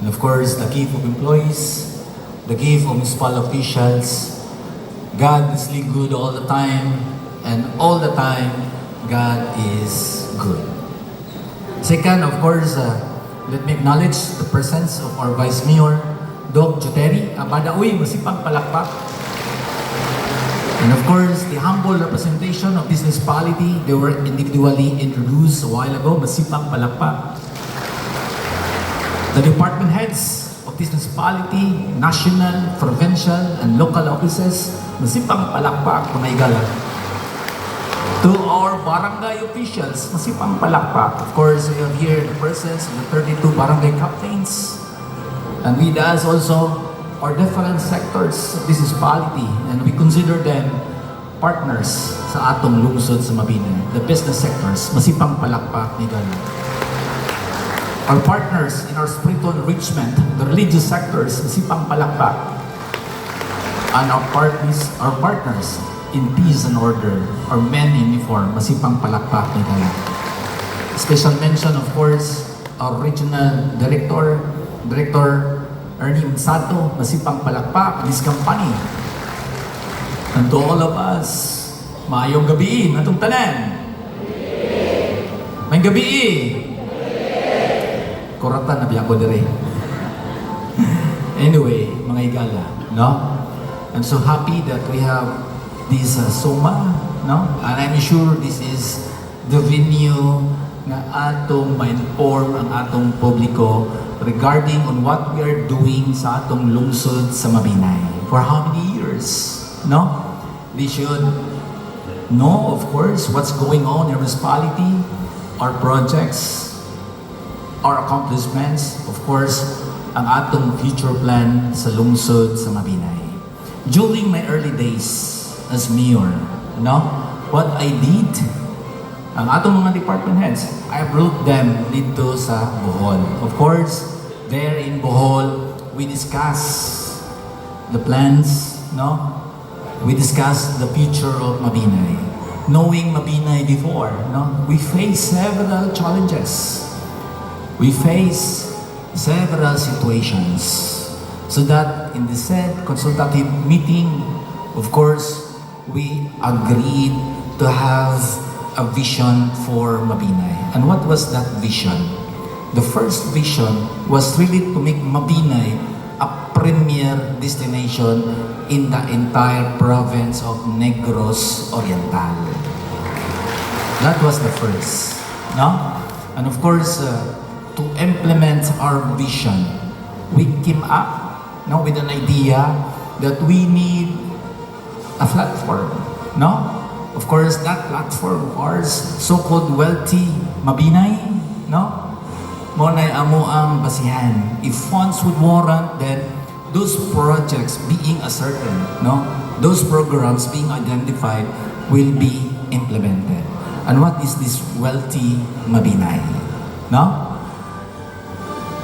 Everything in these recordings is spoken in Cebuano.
And of course, the gift of employees, the gift of municipal officials. God is really good all the time, and all the time, God is good. Second, of course, let me acknowledge the presence of our Vice Mayor, Doc Juteri Abada. Uy, masipag palakpak. And of course, the humble representation of this municipality, they were individually introduced a while ago, masipag palakpak. The department heads of this municipality, national, provincial, and local offices, masipag palakpak, mga higala. To our barangay officials, masipang palakpak. Of course, we have here the presence of the 32 barangay captains. And with us also our different sectors of this municipality, and we consider them partners sa atong lungsod sa Mabinay. The business sectors, masipang palakpak ni Gala. Our partners in our spiritual enrichment, the religious sectors, masipang palakpak. And our partners in peace and order, our men in uniform, masipang palakpak ni Gala. Special mention, of course, our regional director, Director Ernie Sato, masipang palakpak, this company. And to all of us, maayong gabii, natong tanan. Maayong gabii. Kuratan na biya ko dire. Anyway, mga higala, no? I'm so happy that we have this SOMA, no? And I'm sure this is the venue nga atong ma-inform ang atong publiko regarding on what we are doing sa atong lungsod sa Mabinay. For how many years, no? They should know, of course, what's going on in our municipality, our projects, our accomplishments, of course, ang atong future plan sa lungsod sa Mabinay. During my early days as mayor, no, what I did, ang atong mga department heads, I brought them dito sa Bohol. Of course, there in Bohol, we discuss the plans, no? We discuss the future of Mabinay. Knowing Mabinay before, no? We face several challenges. We face several situations. So that in the said consultative meeting, of course, we agreed to have a vision for Mabinay. And what was that vision? The first vision was really to make Mabinay a premier destination in the entire province of Negros Oriental. That was the first, no? And of course, to implement our vision, we came up, no, with an idea that we need a platform, no? Of course, that platform of ours, so-called Wealthy Mabinay, no? Mao na amoang basihan. If funds would warrant, then those projects being ascertained, no? Those programs being identified will be implemented. And what is this Wealthy Mabinay? No?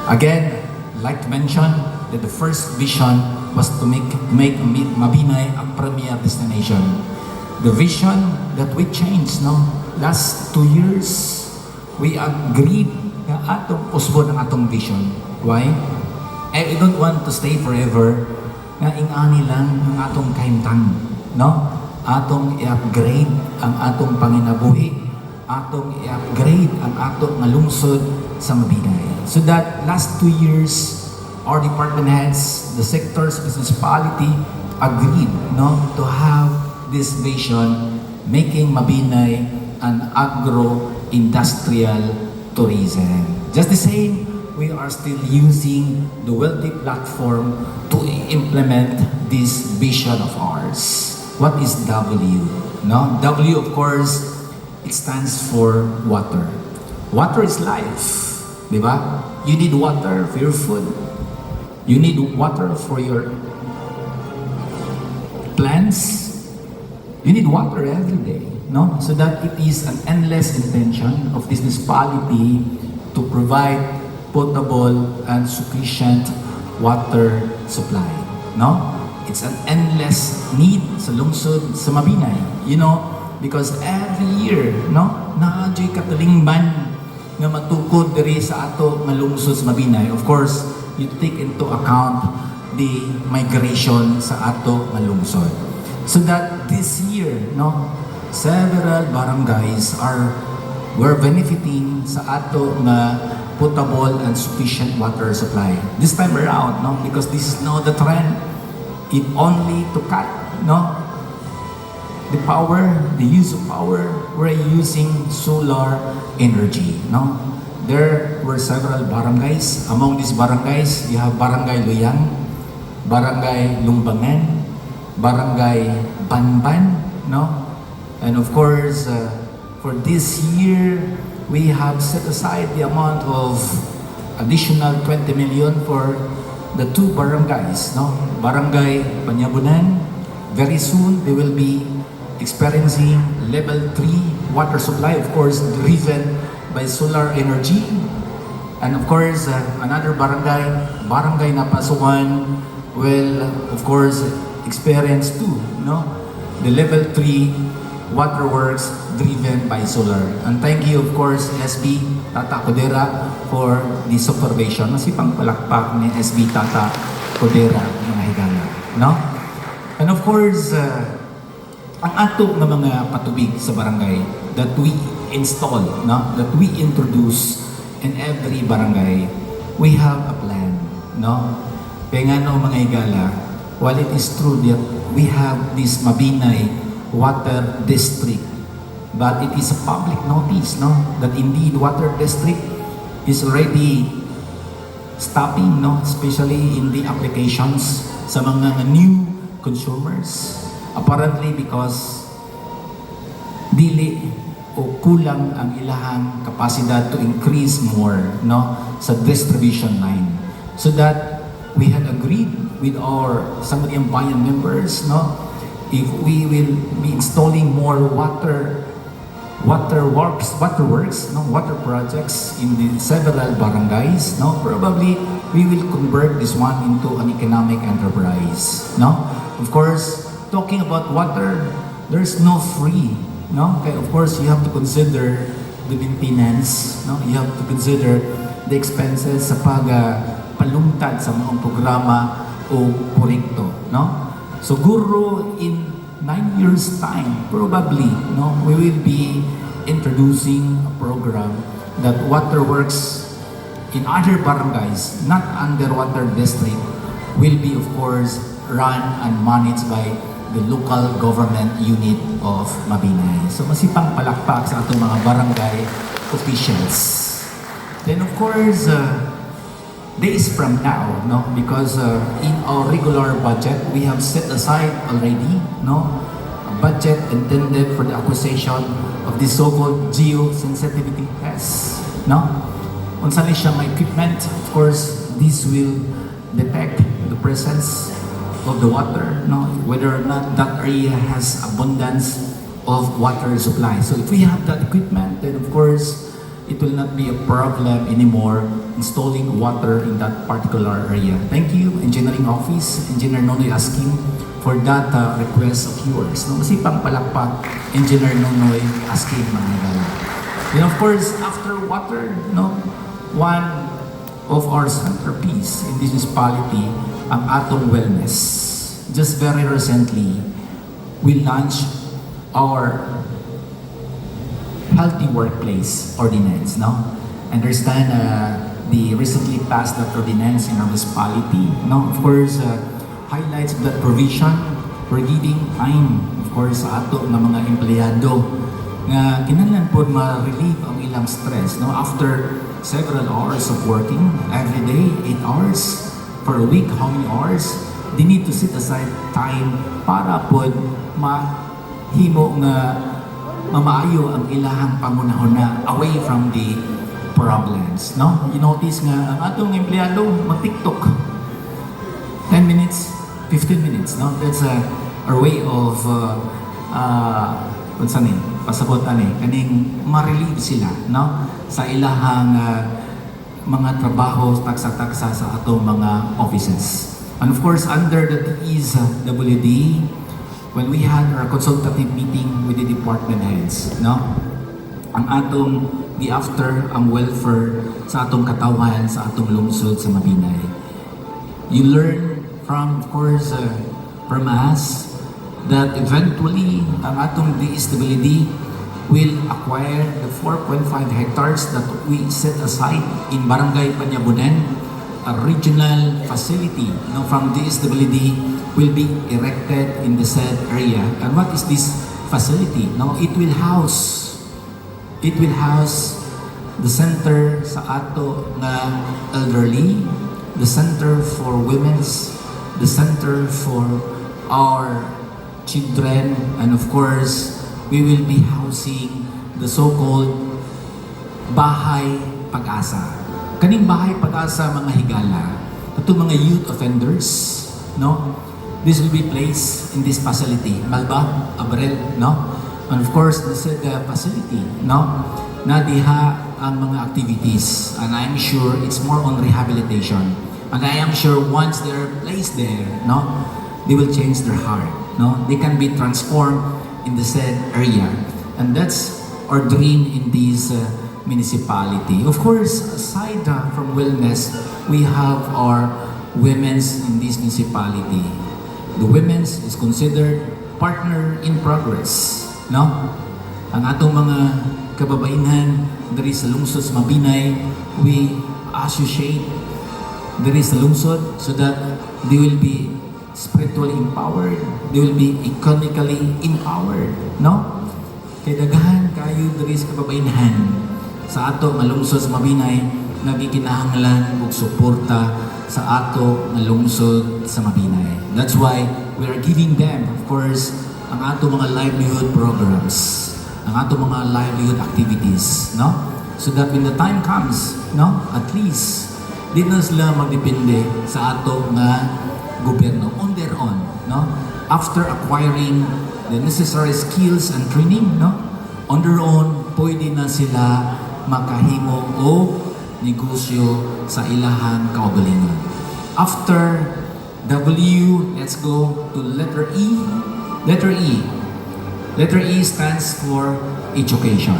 Again, I'd like to mention that the first vision was to make Mabinay a premier destination. The vision that we changed, no? Last 2 years, we agreed nga atong usbon ang atong vision. Why? Eh, we don't want to stay forever nga ingani lang ang atong kahimtang, no? Atong i-upgrade ang atong panginabuhi, atong i-upgrade ang atong nga lungsod sa Mabinay. So that last 2 years, our department heads, the sectors, municipality agreed, no, to have this vision, making Mabinay an agro-industrial tourism. Just the same, we are still using the Wealthy platform to implement this vision of ours. What is W? No? W, of course, it stands for water. Water is life. Di ba? You need water for your food. You need water for your plants. You need water every day, no? So that it is an endless intention of this municipality to provide potable and sufficient water supply, no? It's an endless need sa lungsod sa Mabinay, because every year, no, naa juy katalingban nga matukod diri sa ato nga lungsod sa Mabinay. Of course, you take into account the migration sa ato nga lungsod. So that this year, no, several barangays are were benefiting sa ato nga potable and sufficient water supply. This time around, no, because this is now the trend, it only to cut, no, the power, the use of power, we're using solar energy, no? There were several barangays. Among these barangays, you have Barangay Luyang, Barangay Lumbangan, Barangay Banban, no? And of course, for this year, we have set aside the amount of additional 20 million for the two barangays, no? Barangay Panyabunan, very soon they will be experiencing level 3 water supply, of course, driven by solar energy. And of course, another barangay, Barangay Napasuan, will, of course, experience too, no? The level 3 waterworks driven by solar. And thank you, of course, SB Tata Codera for the supervision. Masipang palakpak ni SB Tata Codera, mga higala. No? And of course, ang ato nga mga patubig sa barangay that we install, no? That we introduce in every barangay, we have a plan, no? Kaya nga no, mga higala, while it is true that we have this Mabinay Water District, but it is a public notice, no? That indeed water district is already stopping, no? Especially in the applications sa mga new consumers. Apparently because dili o kulang ang ilahang kapasidad to increase more, no, sa distribution line. So that we had agreed with our Sangguniang Bayan members, no, if we will be installing more waterworks, no, water projects in the several barangays, no, probably we will convert this one into an economic enterprise, no? Of course, talking about water, there's no free, no? Okay, of course, you have to consider the maintenance, no? You have to consider the expenses sa pag palungtad sa mga programa o proyekto, no? Siguro in 9 years' time, probably, no, we will be introducing a program that waterworks in other barangays, not under water district, will be, of course, run and managed by the local government unit of Mabinay. So masipang palakpak sa atong mga barangay officials. Then, of course, days from now, no, because in our regular budget, we have set aside already, no, a budget intended for the acquisition of the so-called geosensitivity test, no? Unsa ni siya nga equipment, of course, this will detect the presence of the water, no, whether or not that area has abundance of water supply. So if we have that equipment, then of course, it will not be a problem anymore installing water in that particular area. Thank you, Engineering Office, Engineer Nonoy Asking, for that request of yours. No, masipang palakpak, Engineer Nonoy Asking, mga higala. Then of course, after water, no, one of our centerpiece in this municipality, ang atong wellness. Just very recently, we launched our Healthy Workplace Ordinance, no? Understand the recently passed that ordinance in our municipality, no? Of course, highlights of that provision, we're giving time, of course, sa ato nga mga empleyado nga kinahanglan po ma-relieve ang ilang stress, no? After several hours of working every day, 8 hours for a week, how many hours, they need to set aside time para pod mahimo nga mamaayo ang ilahang panghunahuna away from the problems, no? You notice nga ang atong empleyado mag-TikTok 10 minutes, 15 minutes, no? That's a way of unsa ni pasabot ani kaning ma-relieve sila, no, sa ilahang mga trabaho taksa-taksa sa atong mga offices. And of course, under the DESWD, when we had our consultative meeting with the department heads, no? Ang atong the after ang welfare sa atong katawan, sa atong lungsod sa Mabinay. You learn from, of course, from us that eventually ang atong DSWD will acquire the 4.5 hectares that we set aside in Barangay Panyabunan. A regional facility, no, from DSWD will be erected in the said area. And what is this facility? No, it will house the center sa ato nga elderly, the center for women's, the center for our children, and of course, we will be housing the so-called Bahay Pag-asa. Kaning Bahay Pag-asa, mga higala, itong mga youth offenders, no? This will be placed in this facility. Malba, Abrel, no? And of course, this is the facility, no? Na diha ang mga activities. And I'm sure it's more on rehabilitation. And I am sure once they're placed there, no? They will change their heart, no? They can be transformed in the said area. And that's our dream in this municipality. Of course, aside from wellness, we have our women's in this municipality. The women's is considered partner in progress, no? Ang atong mga kababainhan diri sa lungsod sa Mabinay, we associate diri sa lungsod so that they will be spiritually empowered, they will be economically empowered, no? Kay daghan kayo diri sa kababainhan sa ato nga lungsod sa Mabinay nagikinahanglan og suporta sa ato nga lungsod sa Mabinay. That's why we are giving them, of course, ang ato mga livelihood programs, ang ato mga livelihood activities, no? So that when the time comes, no, at least di na sila magdepende sa ato nga gobyerno on their own, no? After acquiring the necessary skills and training, no? On their own, pwede na sila makahimo og negosyo sa ilahang kaugalingon. After W, let's go to letter E. Letter E. Letter E stands for education.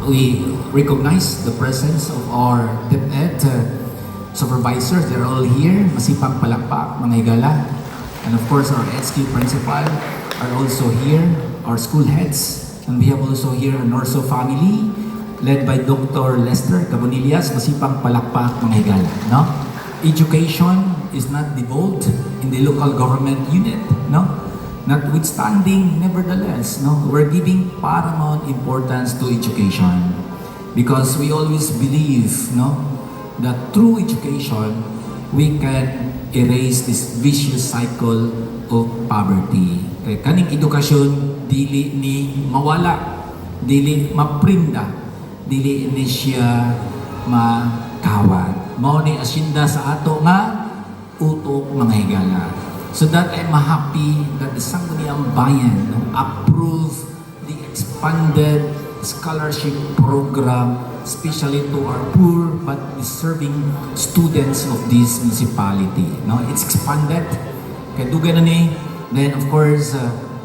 We recognize the presence of our DepEd supervisors. They're all here. Masipag palakpak, mga higala. And of course, our HQ principal are also here, our school heads. And we have also here a Norso family led by Dr. Lester Cabonillas. Masipag palakpak, mga higala. No? Education is not devolved in the local government unit. No? Notwithstanding, nevertheless, no, we're giving paramount importance to education because we always believe, no, that through education we can erase this vicious cycle of poverty. Kay kaning edukasyon dili ni mawala, dili maprinda, dili ni siya makawat. Mao ni asyenda sa ato nga utok, mga higala. So that I'm happy that the Sangguniang Bayan, no, approve the expanded scholarship program, especially to our poor but deserving students of this municipality. No, it's expanded. Kay dugay na ni. Then of course,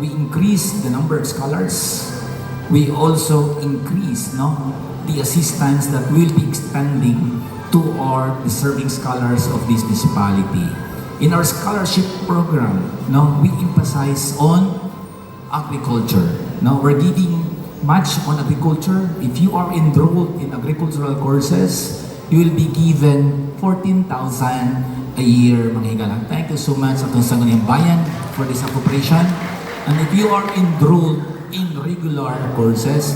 we increase the number of scholars. We also increase, no, the assistance that we'll be extending to our deserving scholars of this municipality. In our scholarship program, no, we emphasize on agriculture. No, we're giving much on agriculture. If you are enrolled in agricultural courses, you will be given 14,000 a year, mga higala. Thank you so much atong Sangguniang Bayan for this appropriation. And if you are enrolled in regular courses,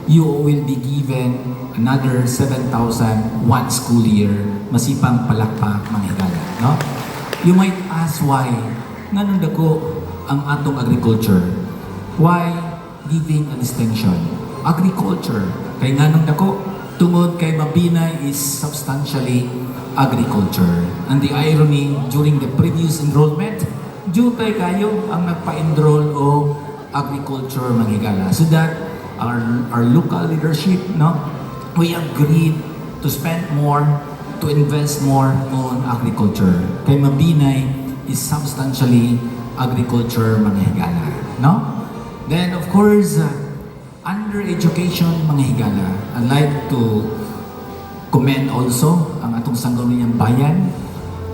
you will be given another 7,000 one school year. Masipang palakpak, mga higala. No? You might ask why. Nganong dako ang atong agriculture? Why giving a distinction? Agriculture. Kay nganong dako? Tungod kay Mabinay is substantially agriculture. And the irony, during the previous enrollment, jutay kayo ang nagpa-enroll o agriculture, mga higala. So that our local leadership, no, we agreed to spend more, to invest more on agriculture. Kay Mabinay is substantially agriculture, mga higala. No? Then, of course, under education, mga higala, I'd like to commend also ang atong Sangguniang Bayan.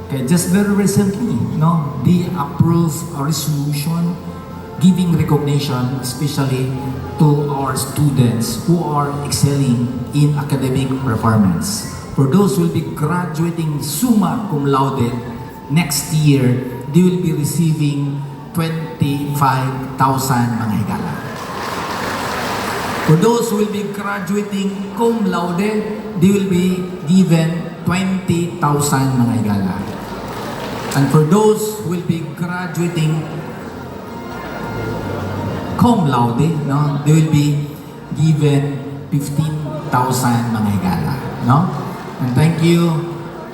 Kay just very recently, no, they approved a resolution giving recognition especially to our students who are excelling in academic performance. For those who will be graduating summa cum laude next year, they will be receiving 25,000, mga higala. For those who will be graduating cum laude, they will be given 20,000, mga higala. And for those who will be graduating cum laude, no, they will be given 15,000, mga higala, no? And thank you,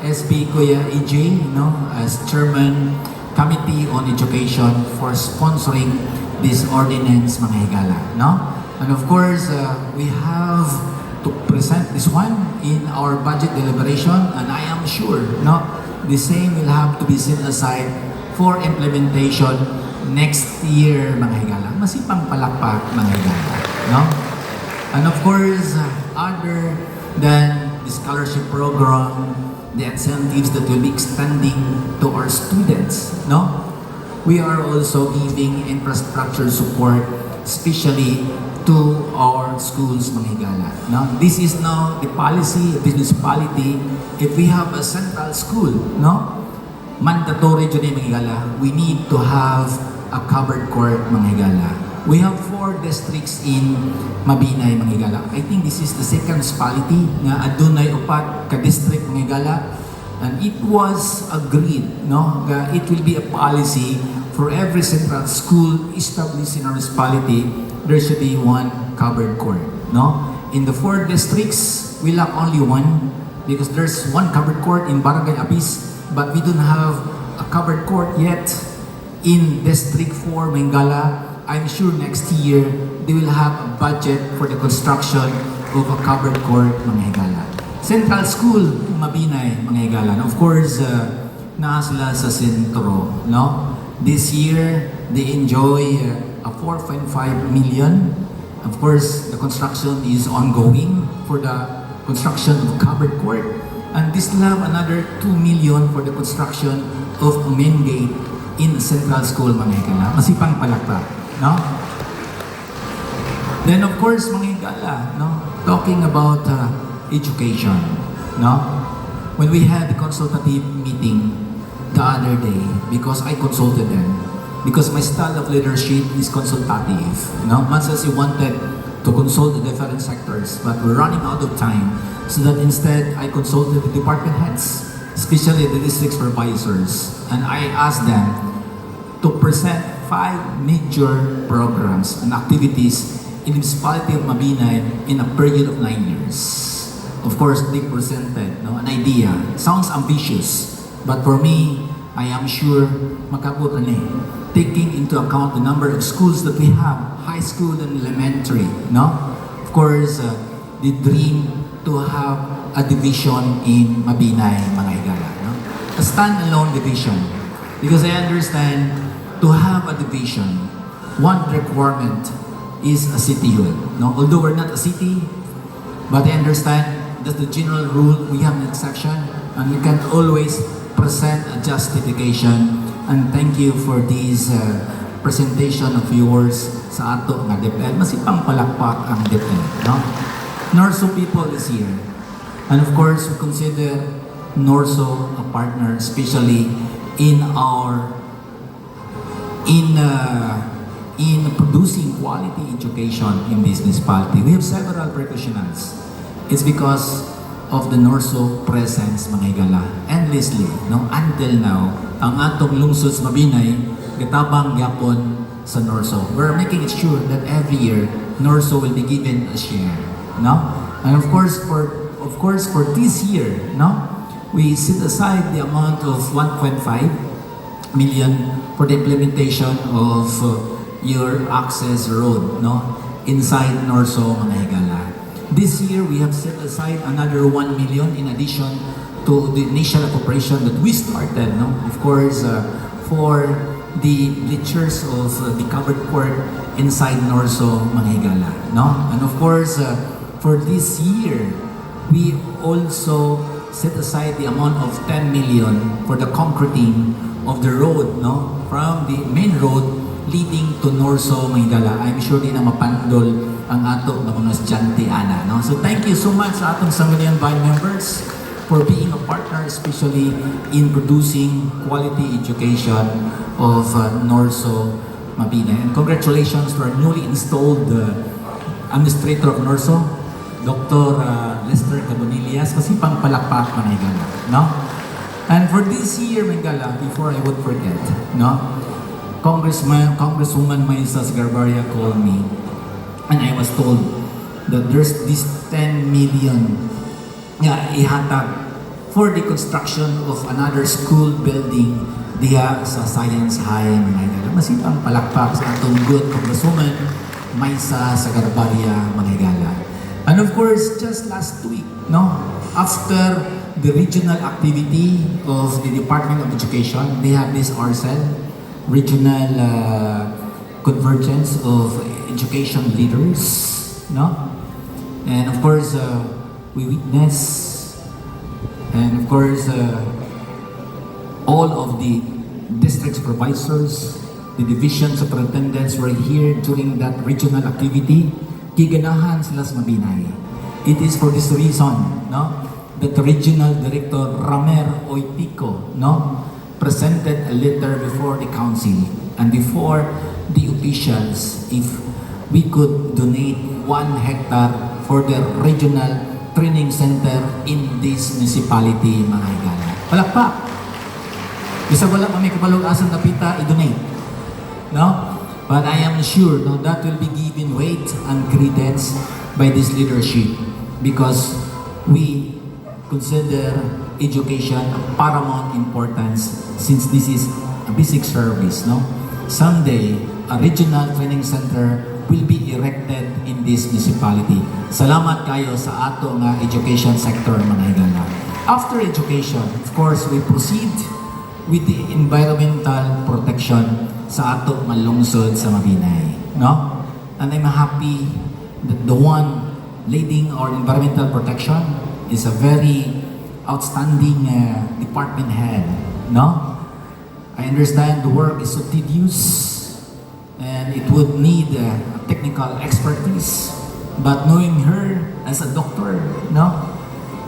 SB Kuya EJ, no, as Chairman Committee on Education, for sponsoring this ordinance, mga higala, no? And of course, we have to present this one in our budget deliberation, and I am sure, no, the same will have to be set aside for implementation next year, mga higala. Masipang palakpak, mga higala, no? And of course, other than the scholarship program, the incentives that will be extending to our students, no? We are also giving infrastructure support, especially to our schools, mga higala. No? This is now the policy of the municipality. If we have a central school, no? Mandatory dyan eh, mga higala. We need to have a covered court, mga higala. We have four districts in Mabinay, mga higala. I think this is the second municipality nga adunay upat ka district, mga higala. And it was agreed, no, nga it will be a policy for every central school established in our municipality, there should be one covered court, no? In the four districts, we lack only one because there's one covered court in Barangay Apis, but we don't have a covered court yet in District 4, mga higala. I'm sure next year they will have a budget for the construction of a covered court, mga higala. Central School, Mabinay, mga higala. And of course, naa sila sa sentro, no? This year, they enjoy a 4.5 million. Of course, the construction is ongoing for the construction of covered court. And this will have another 2 million for the construction of a main gate in Central School, mga higala. Masipang palakpak, no? Then of course, mga higala, no? Talking about education, no? When we had the consultative meeting the other day, because I consulted them, because my style of leadership is consultative, no? Much as you wanted to consult the different sectors, but we're running out of time, so that instead I consulted the department heads, especially the district supervisors, and I asked them to present five major programs and activities in the municipality of Mabinay in a period of 9 years. Of course, they presented, no, an idea. Sounds ambitious, but for me, I am sure makabot ni. Taking into account the number of schools that we have, high school and elementary, no? Of course, the dream to have a division in Mabinay, mga higala, no? A standalone division. Because I understand, to have a division, one requirement is a cityhood. No? Although we're not a city, but I understand that the general rule, we have an exception, and we can always present a justification. And thank you for this presentation of yours sa ato nga DepEd. Masipang palakpak ang DepEd. No? Norso people is here. And of course, we consider Norso a partner, especially in producing quality education in this municipality. We have several professionals. It's because of the Norso presence, mga higala. Endlessly, no? Until now, ang atong lungsod sa Mabinay, gatabang gyapon sa Norso. We're making it sure that every year, Norso will be given a share, no? And of course, for this year, no? We set aside the amount of 1.5 million for the implementation of your access road, no, inside Norso, mga higala. This year, we have set aside another 1 million in addition to the initial appropriation that we started, no, of course, for the bleachers of the covered court inside Norso, mga higala, no? And of course, for this year, we also set aside the amount of 10 million for the concreting of the road, no? From the main road leading to Norso, Manggala. I'm sure di na mapandol ang ato nga mga estudyante ana, no? So thank you so much sa atong Sangguniang Bayan members for being a partner, especially in producing quality education of Norso Mabinay. And congratulations to our newly installed administrator of Norso, Dr. Lester Cabonillas, masipang palakpak, mga higala, no? And for this year, Mangala, before I would forget, no? Congresswoman Maisa Sagarbarria called me and I was told that there's this 10 million nga ihatag for the construction of another school building diha sa Science High, mga higala. Masipang palakpak sa atong good Congresswoman Maisa Sagarbarria, mga higala. And of course, just last week, no, after the regional activity of the Department of Education, they have this RCEL, Regional Convergence of Education Leaders, no? And of course, we witness, and of course, all of the district supervisors, the division superintendents were here during that regional activity. Giganahan sila sa Mabinay. It is for this reason, no, that the regional director Ramer Oitico, no, presented a letter before the council and before the officials if we could donate 1 hectare for the regional training center in this municipality, mga higala. Palakpak! Bisag wala pa may kabalog asang dapita i-donate. No? But I am sure, no, that will be given weight and credence by this leadership because we consider education of paramount importance since this is a basic service. No? Someday, a regional training center will be erected in this municipality. Salamat kayo sa ato nga education sector, mga higala. After education, of course, we proceed with the environmental protection sa ato nga lungsod sa Mabinay. No? And I'm happy that the one leading our environmental protection is a very outstanding department head. No? I understand the work is so tedious and it would need technical expertise. But knowing her as a doctor, no?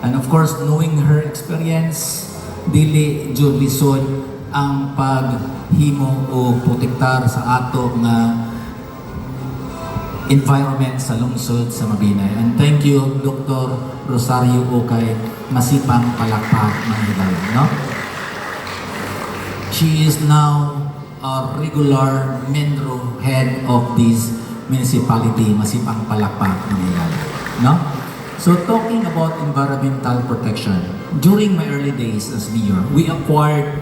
And of course, knowing her experience, dili jud lisod ang paghimo o protektar sa ato nga environment sa lungsod sa Mabinay. And thank you, Dr. Rosario Ukay. Masipang palakpak, mga higala, no? She is now a regular MENRO head of this municipality. Masipang palakpak, mga higala, no? So talking about environmental protection, during my early days as mayor, we acquired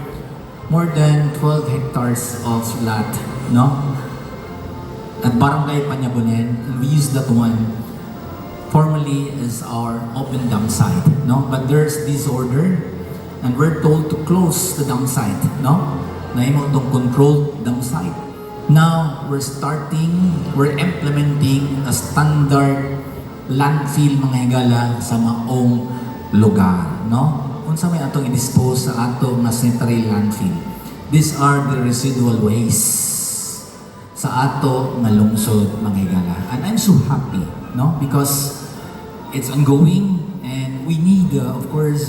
more than 12 hectares of lot, no? At Barangay Panyabunen, and we use that one formally as our open dump site, no? But there's this order, and we're told to close the dump site, no? Nahimo itong controlled dump site. Now, we're implementing a standard landfill, mga higala, sa maong lugar, no? Unsa may atong i-dispose sa ato nga sanitary landfill? These are the residual waste sa ato nga lungsod, mga higala. And I'm so happy, no? Because it's ongoing and we need, of course,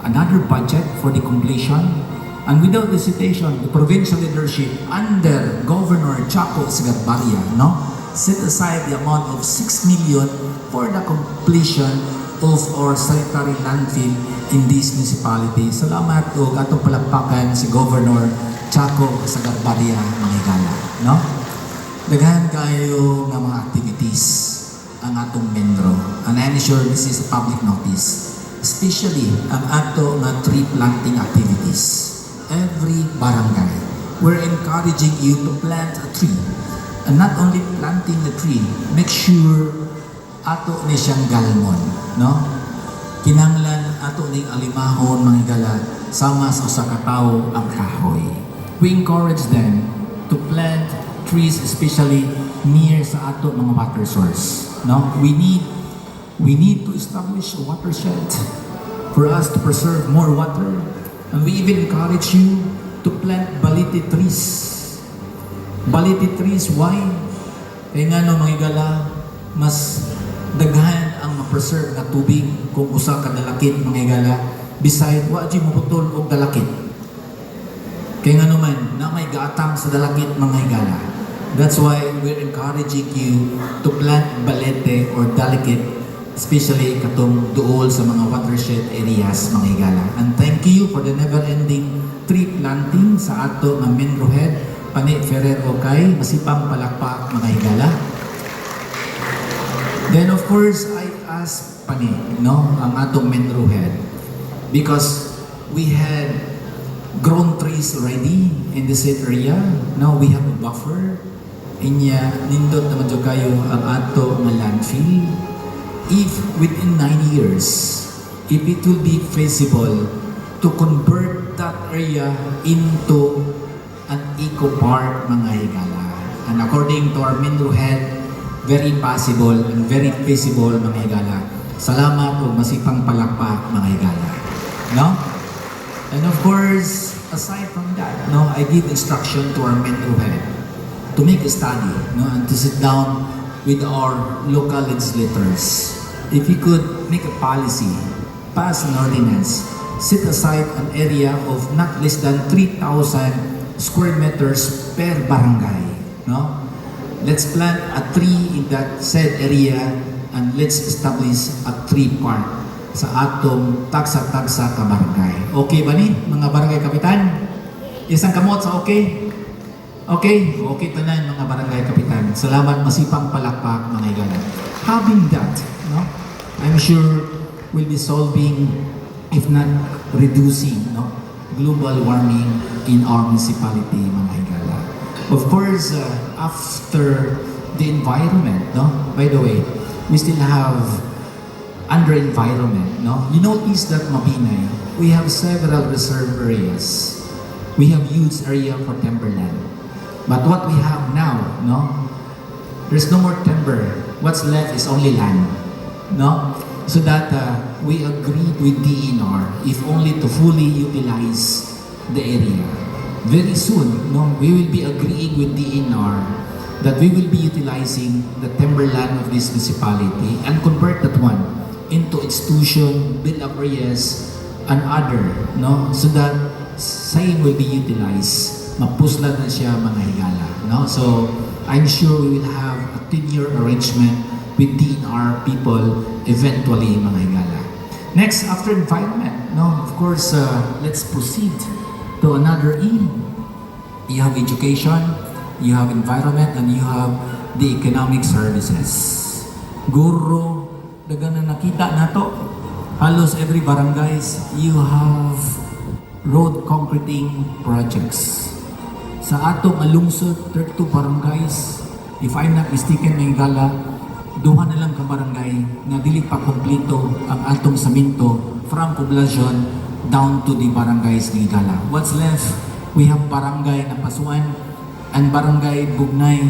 another budget for the completion. And without hesitation, the provincial leadership under Governor Chaco Sagarbarria, no, set aside the amount of 6 million for the completion of our sanitary landfill in this municipality. Salamat ug atong palakpakan si Governor Chaco Sagarbarria, mga higala, no? Daghan kayo nga mga activities ang atong MENRO. And I'm sure this is a public notice. Especially ang ato nga tree planting activities. Every barangay, we're encouraging you to plant a tree. And not only planting a tree, make sure ato ni siyang galmon, no? Kinanglan ato ning alimahon, mga higala, sama sa usa ka tawo ang kahoy. We encourage them to plant trees, especially near sa ato mga water source, no? We need to establish a watershed. For us to preserve more water. And we even encourage you to plant balete trees. Balete trees, why? Kaya nga no, mga higala, mas daghan ang ma-preserve nga tubig kung usa ka dalakit, mga higala. Beside, wa jud maputol og dalakit. Kaya nga naman, na may gaatang sa dalakit, mga higala. That's why we're encouraging you to plant balete or dalakit, especially katong duol sa mga watershed areas, mga higala. And thank you for the never-ending tree planting sa ato nga Menro Head, Pani Ferrer Okay, masipang palakpak, mga higala. Then of course, I asked Pani, no, ang atong Menro Head, because we had grown trees already in the said area. Now we have a buffer. Inya, nindot naman jud kayo ang ato nga landfill. If within 9 years, if it will be feasible to convert that area into an eco park, mga higala. And according to our Menro Head, very possible and very feasible, mga higala. Salamat o masipang palakpak, mga higala. No? And of course, aside from that, no, I give instruction to our Menro Head to make a study, no, and to sit down with our local legislators. If you could make a policy, pass an ordinance, set aside an area of not less than 3,000 square meters per barangay, no? Let's plant a tree in that said area and let's establish a tree park sa atong tagsa-tagsa ka barangay. Okay ba ni, mga barangay kapitan? Isang kamot sa okay? Okay? Okay tanan, mga barangay kapitan. Salamat, masipang palakpak, mga higala. Having that, no? I'm sure we'll be solving, if not reducing, no, global warming in our municipality, mga higala. Of course, after the environment, no? By the way, we still have under environment, no? You notice that Mabinay, we have several reserve areas. We have huge area for timberland. But what we have now, no? There's no more timber. What's left is only land, no? So that we agreed with DENR if only to fully utilize the area. Very soon, no, we will be agreeing with DENR that we will be utilizing the timberland of this municipality and convert that one into institution, build up areas, and other, no? So that same will be utilized. Mapuslan na siya, mga higala, no? So, I'm sure we will have a 10-year arrangement with DENR people eventually, mga higala. Next, after environment, no? Of course, let's proceed to another E. You have education, you have environment, and you have the economic services. Guro, dagan na nakita nato. Halos every barangays, you have road concreting projects. Sa atong lungsod, 32 barangays, if I'm not mistaken, mga higala, duha na lang ka barangay na dili pa kompleto ang atong saminto from poblasyon down to the barangays ni Higala. What's left? We have Barangay Napasuan and Barangay Bugnay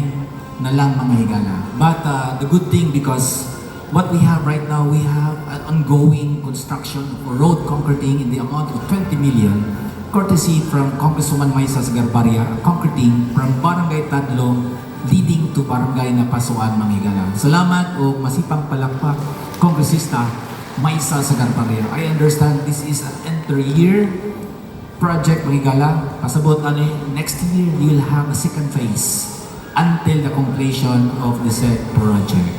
na lang, mga higala. But the good thing, because what we have right now, we have an ongoing construction for road concreting in the amount of 20 million, courtesy from Congresswoman Maisa Sagarbarria, concreting from Barangay Tadlong leading to Barangay Napasuan, mga higala. Salamat o masipang palakpak, Kongresista Maisa Sagarbarria. I understand this is an inter-year project, mga higala. Pasabot ano, next year you will have a second phase until the completion of the said project.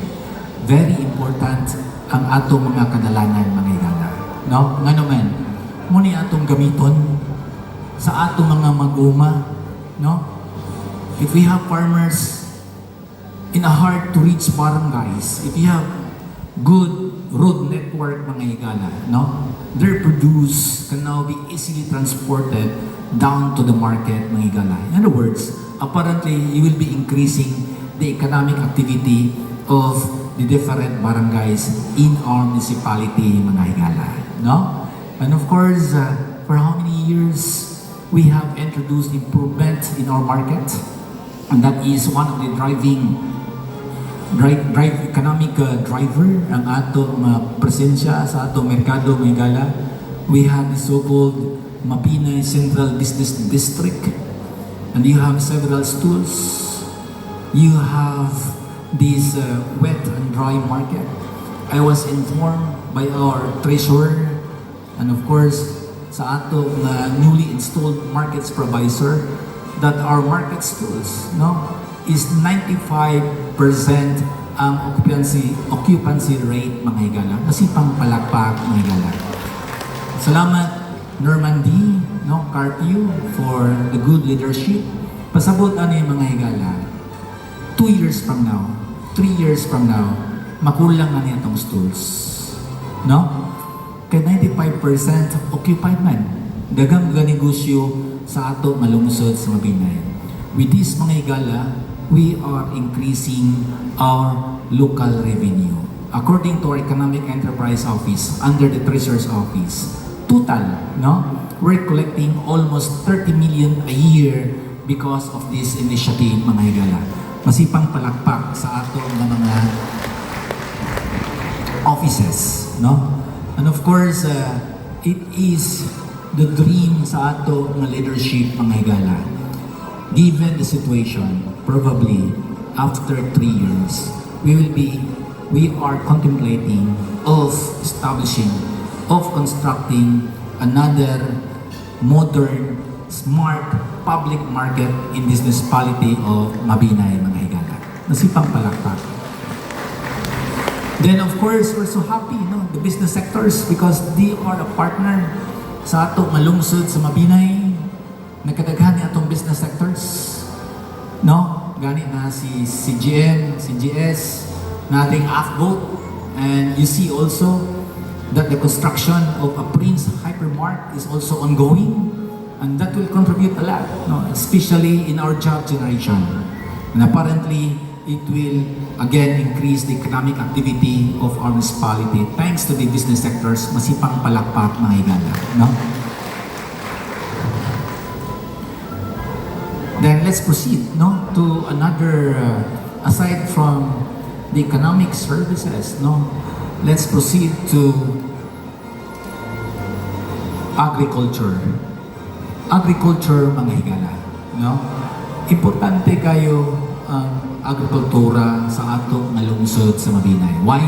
Very important ang atong mga kadalanan, mga higala. No? Nga naman, muni atong gamiton sa atong mga mag-uma, no? If we have farmers in a hard to reach barangays, if you have good road network, mga higala, no? Their produce can now be easily transported down to the market, mga higala. In other words, apparently you will be increasing the economic activity of the different barangays in our municipality, mga higala, no? And of course, for how many years we have introduced improvement in our market, and that is one of the driving drive, drive economic driver ang atong presensya sa atong merkado, mga higala. We have the so-called Mabinay Central Business District, and you have several stools. You have this wet and dry market. I was informed by our treasurer and, of course, sa ato nga newly installed market supervisor that our market stools, no, is 95% ang occupancy rate, mga higala. Masipang palakpak, mga higala. Salamat, Normandy, no, Carpio, for the good leadership. Pasabot ano yung mga higala. 2 years from now, 3 years from now, makulang na niya itong stools. No? Kay 95% occupied man. Daghang mga negosyo sa ato nga lungsod sa Mabinay. With this, mga higala, we are increasing our local revenue. According to our Economic Enterprise Office, under the Treasurer's Office, total, no? We're collecting almost 30 million a year because of this initiative, mga higala. Masipang palakpak sa ato nga mga offices, no? And of course, it is the dream sa ato nga leadership, mga higala. Given the situation, probably after 3 years, we are contemplating of establishing, of constructing another modern, smart public market in this municipality of Mabinay, mga higala. Masipang palakpak. Then, of course, we're so happy, no, the business sectors, because they are a partner sa ato nga lungsod sa Mabinay. Nagkadaghan ni atong business sectors. No? Gani na si CGM, CGS, nating AFBOAT, and you see also that the construction of a Prince Hypermart is also ongoing and that will contribute a lot, no? Especially in our job generation. And apparently, it will again increase the economic activity of our municipality thanks to the business sectors. Masipang palakpak, mga higala. No? Then let's proceed, no, to another, aside from the economic services, no, let's proceed to agriculture. Agriculture, mga higala, no? Importante kayo ang agrikultura sa ato nga lungsod sa Mabinay. Why?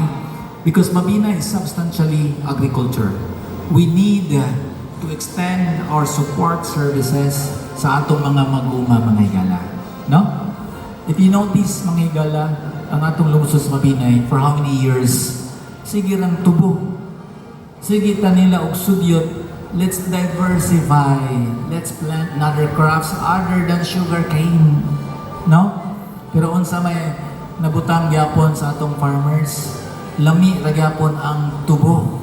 Because Mabinay is substantially agriculture. We need to extend our support services sa atong mga mag-uma, mga higala. No? If you notice, mga higala, ang atong lungsod sa Mabinay, for how many years, sige lang tubo. Sige ta nila og sudyot, let's diversify. Let's plant another crops other than sugar cane. No? Pero unsa may nabutang gyapon sa atong farmers, lami ra gyapon ang tubo.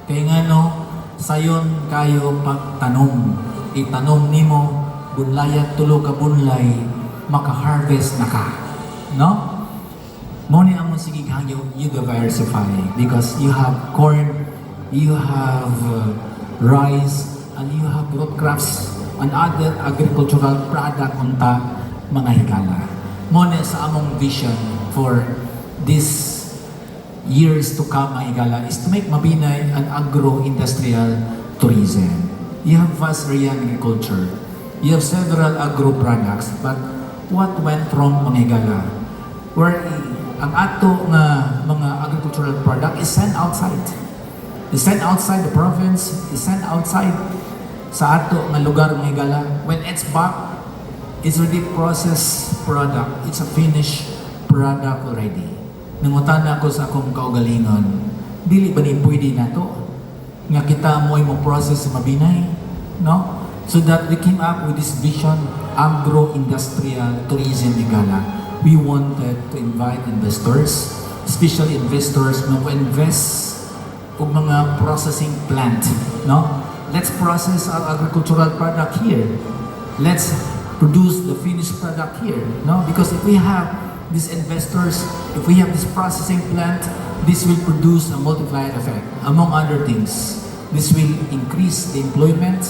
Kay ngano, sayon kayo pagtanom. Itanom nimo bunlayan tulo ka bunlay, maka-harvest na ka. No? Mo ni among sige hangyo, you diversify because you have corn, you have rice, and you have root crops and other agricultural product unta, mga higala. Mo ni sa among vision for this years to come, mga higala, is to make Mabinay an agro-industrial tourism. You have vast area in agriculture. You have several agro products, but what went wrong, mga higala? Where ang ato nga mga agricultural product is sent outside. Is sent outside the province, is sent outside sa ato nga lugar, mga higala. When it's back, it's already processed product. It's a finished product already. Nangutana ako sa akong kaugalingon, dili ba ni pwede na to? Nga kita mo'y mo process sa Mabinay, no? So that we came up with this vision, agro-industrial tourism, higala. We wanted to invite investors, especially investors na mo invest og mga processing plant, no? Let's process our agricultural product here. Let's produce the finished product here, no? Because if we have these investors, if we have this processing plant, this will produce a multiplier effect. Among other things, this will increase the employment,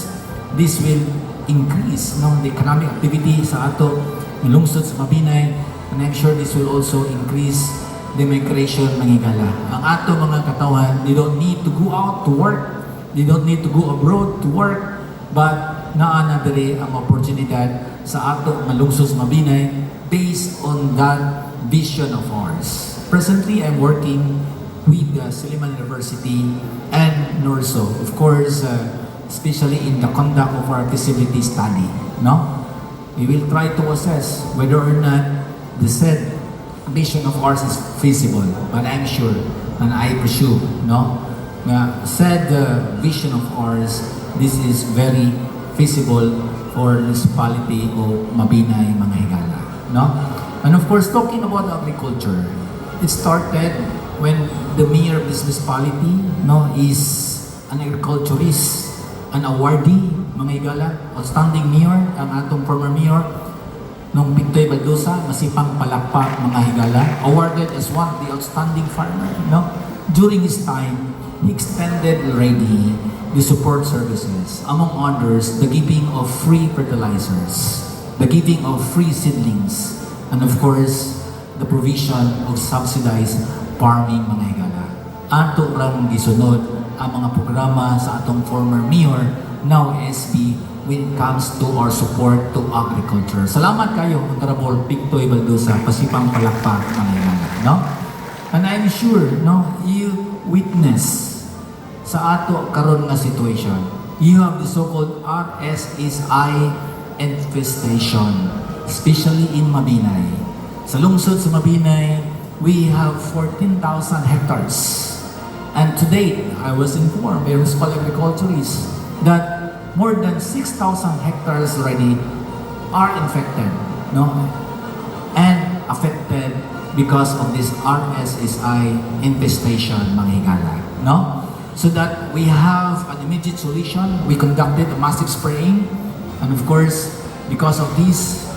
this will increase, no, the economic activity sa ato nga lungsod sa Mabinay, and I'm sure this will also increase the migration, mga higala. Ang ato mga katawan, they don't need to go out to work. They don't need to go abroad to work, but naa na diri ang oportunidad sa ato nga lungsod sa Mabinay based on that vision of ours. Presently, I'm working with the Silliman University and NURSO. Of course, especially in the conduct of our feasibility study. No? We will try to assess whether or not the said vision of ours is feasible. But I'm sure, and I presume, no, nga said vision of ours, this is very feasible for municipality of Mabinay, mga higala. No? And of course, talking about agriculture, it started when the mayor of this municipality, no, is an agriculturist, an awardee, mga higala, outstanding mayor, ang atong former mayor, nung Pictoy Baldosa, masipang palakpak, mga higala, awarded as one of the outstanding farmer. No? During his time, he extended already the support services, among others, the giving of free fertilizers, the giving of free seedlings, and of course, the provision of subsidized farming, mga higala. Ato rang gisunod ang mga programa sa atong former mayor, now SB, when it comes to our support to agriculture. Salamat kayo, Honorable Pictoy Baldosa, pasipang palakpak, mga higala, no? And I'm sure, no, you witness sa ato karon nga situation. You have the so-called RSSI infestation, especially in Mabinay. Sa lungsod sa Mabinay, we have 14,000 hectares. And to date, I was informed by municipal agriculturists that more than 6,000 hectares already are infected, no? And affected because of this RSSI infestation, mga higala, no? So that we have an immediate solution, we conducted a massive spraying, and of course, because of this,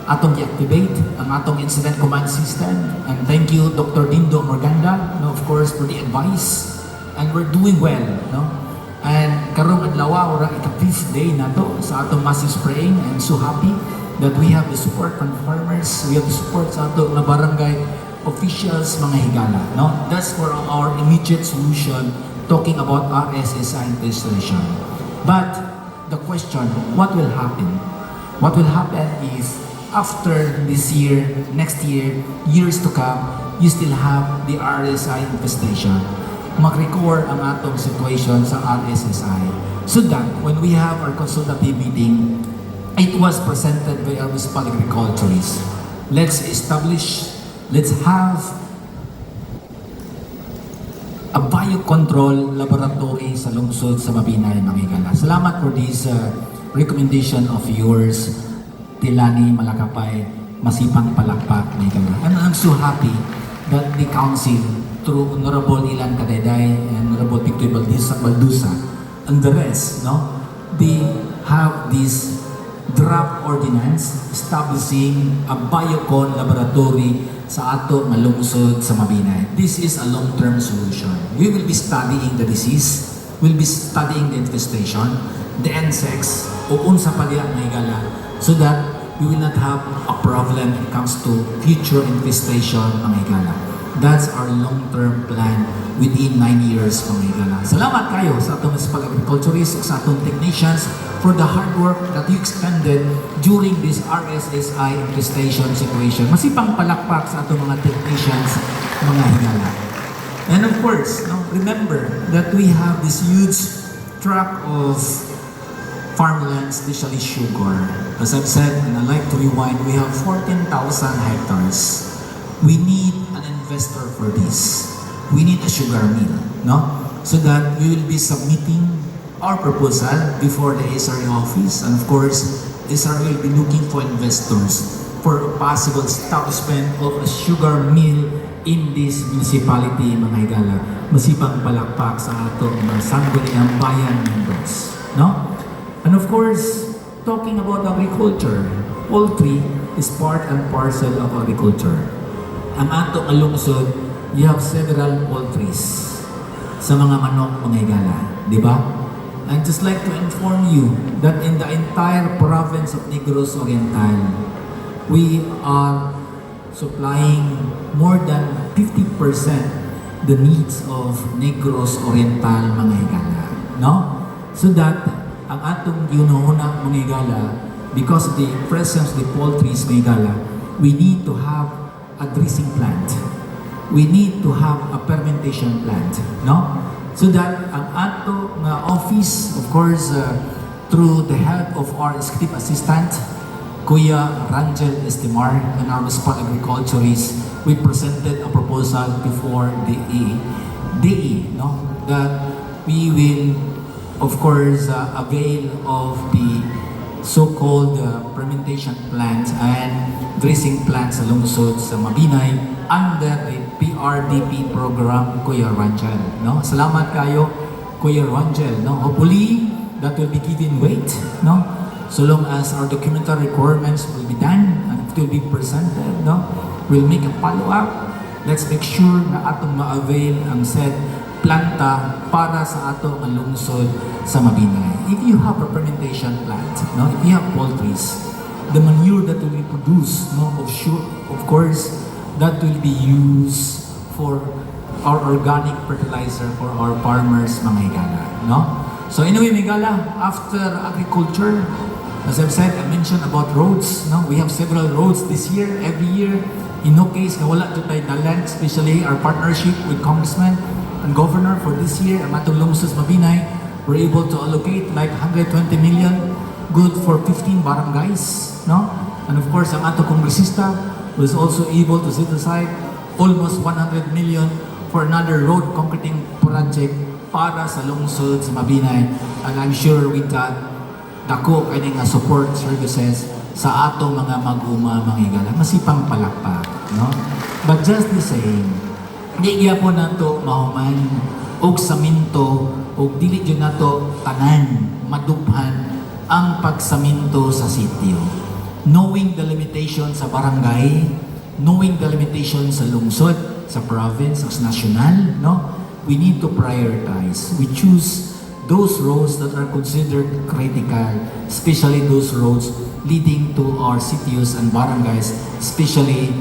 atong i-activate ang atong incident command system. And thank you, Dr. Dindo Morganda, no, of course, for the advice. And we're doing well, no? And karong adlaw, ora ika fifth day nato sa atong massive spraying, and so happy that we have the support from farmers, we have the support sa ato nga barangay officials, mga higala, no? That's for our immediate solution talking about RSSI infestation. But the question, what will happen? What will happen if after this year, next year, years to come, you still have the RSI infestation? Mag-recur ang atong situation sa RSSI. So that when we have our consultative meeting, it was presented by our municipal agriculturists. Let's establish, let's have a biocontrol laboratory sa lungsod sa Mabinay, mga higala. Salamat for this recommendation of yours, Tilani Malakapay, masipang palakpak, mga higala. And I'm so happy that the council, through Honorable Ilan Kadayday and Honorable Pictoy Baldusa, and the rest, no, they have this draft ordinance establishing a biocon laboratory sa ato nga lungsod sa Mabinay. This is a long-term solution. We will be studying the disease, we'll be studying the infestation, the insects, o unsa pa diya, mga higala, so that we will not have a problem when it comes to future infestation, mga higala. That's our long-term plan within 9 years, mga higala. Salamat kayo sa atong municipal agriculturists, sa atong technicians for the hard work that you expended during this RSSI infestation situation. Masipang palakpak sa atong mga technicians, mga higala. And of course, no, remember that we have this huge tract of farmland, especially sugar. As I've said, and I like to rewind, we have 14,000 hectares. We need an investor for this. We need a sugar mill, no? So that we will be submitting our proposal before the SRA office. And of course, SRA will be looking for investors for a possible establishment of a sugar mill in this municipality, mga higala. Masipang palakpak sa atong mga Sangguniang Bayan members, no? And of course, talking about agriculture, poultry is part and parcel of agriculture. Ang atong lungsod, you have several poultries sa mga manok, mga higala, di ba? And just like to inform you that in the entire province of Negros Oriental, we are supplying more than 50% the needs of Negros Oriental, mga higala. no? So that ang atong gihuna-huna, mga higala, because of the presence of the poultries, mga higala, we need to have a dressing plant. We need to have a fermentation plant, no? So that ang ato nga office, of course, through the help of our executive assistant, Kuya Rangel Estimar, and our municipal agriculturist, we presented a proposal before the DE, no? That we will, of course, avail of the so-called fermentation plants and dressing plants sa lungsod sa Mabinay under the PRDP program, Kuya Rangel. No? Salamat kayo, Kuya Rangel. No? Hopefully, that will be given weight. No? So long as our documentary requirements will be done and it will be presented, no? We'll make a follow-up. Let's make sure na atong ma-avail ang said planta para sa ato ang lungsod sa Mabinay. If you have a fermentation plant, no, if you have poultries, the manure that will be produced, no, of course, that will be used for our organic fertilizer for our farmers, mga higala, no? So anyway, mga higala, after agriculture, as I've said, I mentioned about roads, no? We have several roads this year, every year. In no case na wala jud tay dalan, especially our partnership with congressman and governor for this year, ang atong lungsod sa Mabinay, we're able to allocate like 120 million, good for 15 barangays, no? And of course, ang atong kongresista was also able to set aside almost 100 million for another road concreting project para sa lungsod sa Mabinay. And I'm sure with that, dako kini nga support services sa atong mga mag-uma, mga higala. Masipang palakpak, no? But just the same, di gyapon nato mahuman og saminto og dili jud nato tanan madubhan ang pagsaminto sa sitio. Knowing the limitation sa barangay, knowing the limitation sa lungsod, sa province, sa national, no? We need to prioritize. We choose those roads that are considered critical, especially those roads leading to our cities and barangays, especially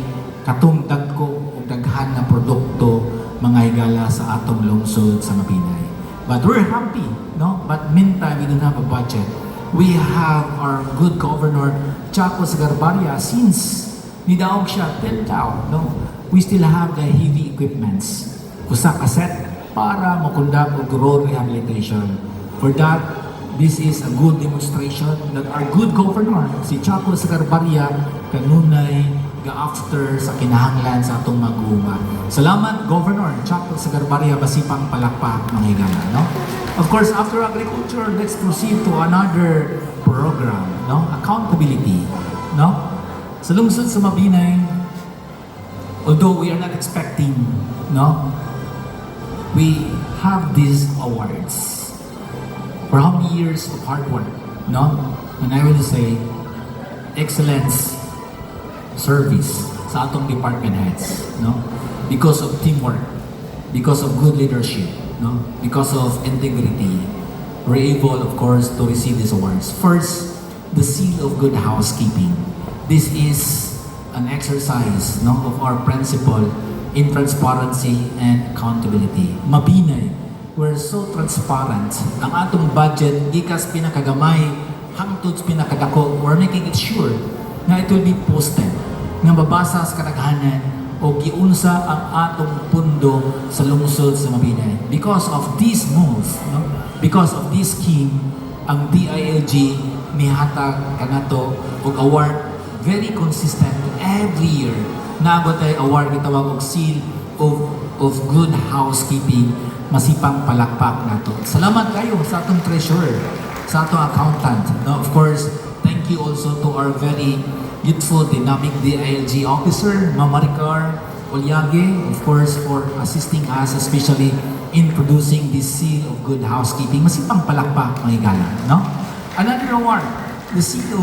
katong dagko o daghan nga produkto, mga higala, sa atong lungsod sa Mabinay. But we're happy, no? But meantime, we don't have a budget. We have our good governor, Chaco Sagarbarria, since nidaog siya till now, no? We still have the heavy equipments. Usa ka set para mo-conduct og road rehabilitation. For that, this is a good demonstration that our good governor, si Chaco Sagarbarria, kanunay ga-after sa kinahanglan sa atong mag-uuma. Salamat, Governor Chaco Sagarbarria, masipang palakpak, mga higala, no? Of course, after agriculture, let's proceed to another program, no? Accountability, no? Sa lungsod sa Mabinay, although we are not expecting, no? We have these awards for how many years of hard work, no? And I will say, excellence service sa atong department heads, no? Because of teamwork, because of good leadership, no? Because of integrity, we're able, of course, to receive these awards. First, the seal of good housekeeping. This is an exercise, no, of our principle in transparency and accountability. Mabinay, we're so transparent. Ang atong budget, gikas pinakagamay, hangtod sa pinakadako, we're making it sure nga it will be posted, nga mabasa sa kadaghanan o giunsa ang atong pundo sa lungsod sa Mabinay. Because of this move, no? Because of this scheme, ang DILG nihatag kanato og award very consistent every year. Naa tay award gitawag og seal of good housekeeping, masipang palakpak nato. Salamat kayo sa atong treasurer, sa atong accountant. No, of course, thank you also to our very youthful, dynamic DILG officer, Ma'am Maricar Olyage, of course, for assisting us, especially in producing this seal of good housekeeping. Masipang palakpak, mga higala, no? Another award, the seal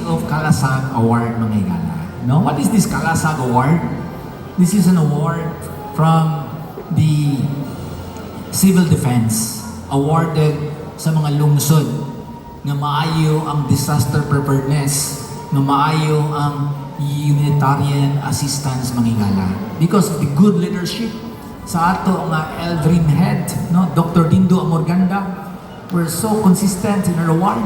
of Kalasag Award, mga higala. No? What is this Kalasag Award? This is an award from the Civil Defense awarded sa mga lungsod nga maayo ang disaster preparedness, nga maayo ang humanitarian assistance, mga higala. Because of the good leadership, Sa ato nga LDRRM head, no, Dr. Dindo Amorganda, we're so consistent in our award.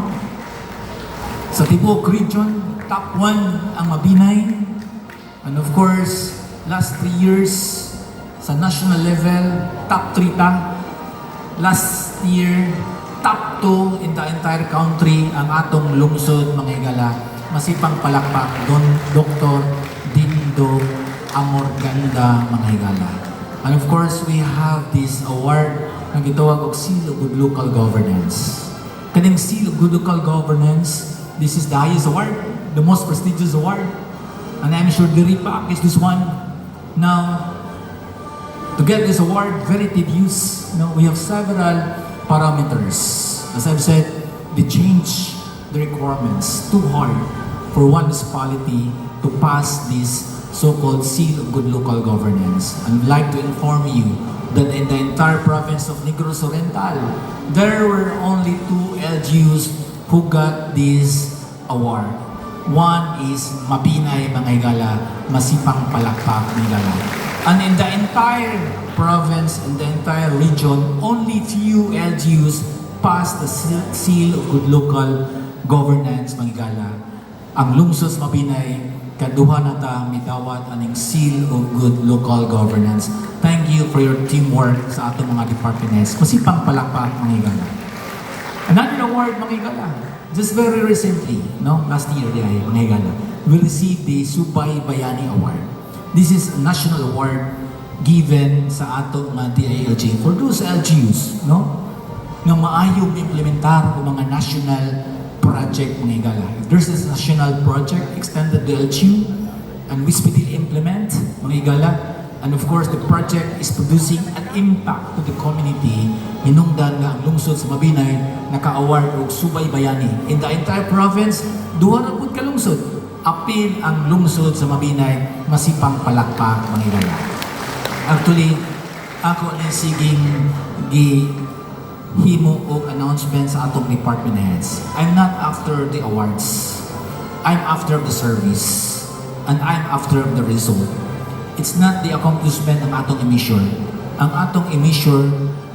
Sa tibuok region, top 1 ang Mabinay. And of course, last 3 years, sa national level, top 3 ta. Last year, top 2 in the entire country ang atong lungsod, mga higala. Masipang palakpak, Don Dr. Dindo Amorganda, mga higala. And of course, we have this award nga gitawag og Seal of Good Local Governance. Kaning Seal of Good Local Governance, this is the highest award, the most prestigious award. And I'm sure diri pa is this one. Now, to get this award, very tedious. We have several parameters. As I've said, they change the requirements too hard for one municipality to pass this so-called Seal of Good Local Governance. And I'd like to inform you that in the entire province of Negros Oriental, there were only two LGUs who got this award. One is Mabinay, mga higala, masipang palakpak, mga higala. And in the entire province, in the entire region, only few LGUs passed the seal of Good Local Governance, mga higala. Ang lungsod sa Mabinay, kaduha na ta midawat aning Seal of Good Local Governance. Thank you for your teamwork sa atong mga department heads. Masipang palakpak, mga higala. Another award, mga higala, just very recently, no, last year, di ay, mga higala, we received the Subay Bayani Award. This is a national award given sa ato nga DILG for those LGUs, no, nga maayong implementar o mga national project, mga higala. If there's a national project extended the LGU and we speedily implement, mga higala, and of course the project is producing an impact to the community, hinungdan nga ang lungsod sa Mabinay naka-award og Subay Bayani. In the entire province, duha ra pud ka lungsod. Apil ang lungsod sa Mabinay, masipang palakpak, mga higala. Actually, ako ni siging gi himo og announcement sa atong department heads. I'm not after the awards. I'm after the service. And I'm after the result. It's not the accomplishment ang atong i-measure. Ang atong i-measure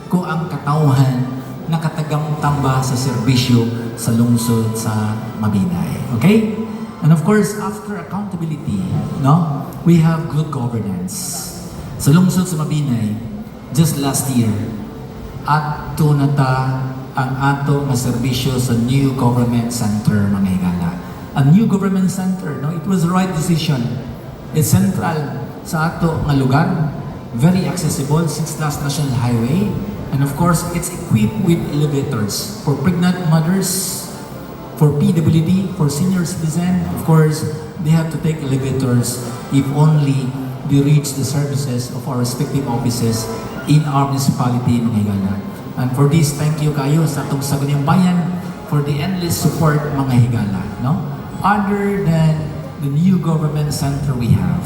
kung ang katawhan nakatagamtam ba sa serbisyo sa lungsod sa Mabinay. Okay? And of course, after accountability, no, we have good governance. Sa lungsod sa Mabinay, just last year, ato na ta ang ato nga serbisyo sa new government center, mga higala. A new government center, no, it was the right decision. It's central sa ato nga lugar, very accessible since last national highway, and of course, it's equipped with elevators for pregnant mothers, for PWD, for senior citizen. Of course, they have to take elevators if only they reach the services of our respective offices in our municipality, mga higala. And for this, thank you kayo sa atong Sangguniang Bayan for the endless support, mga higala. No? Other than the new government center we have,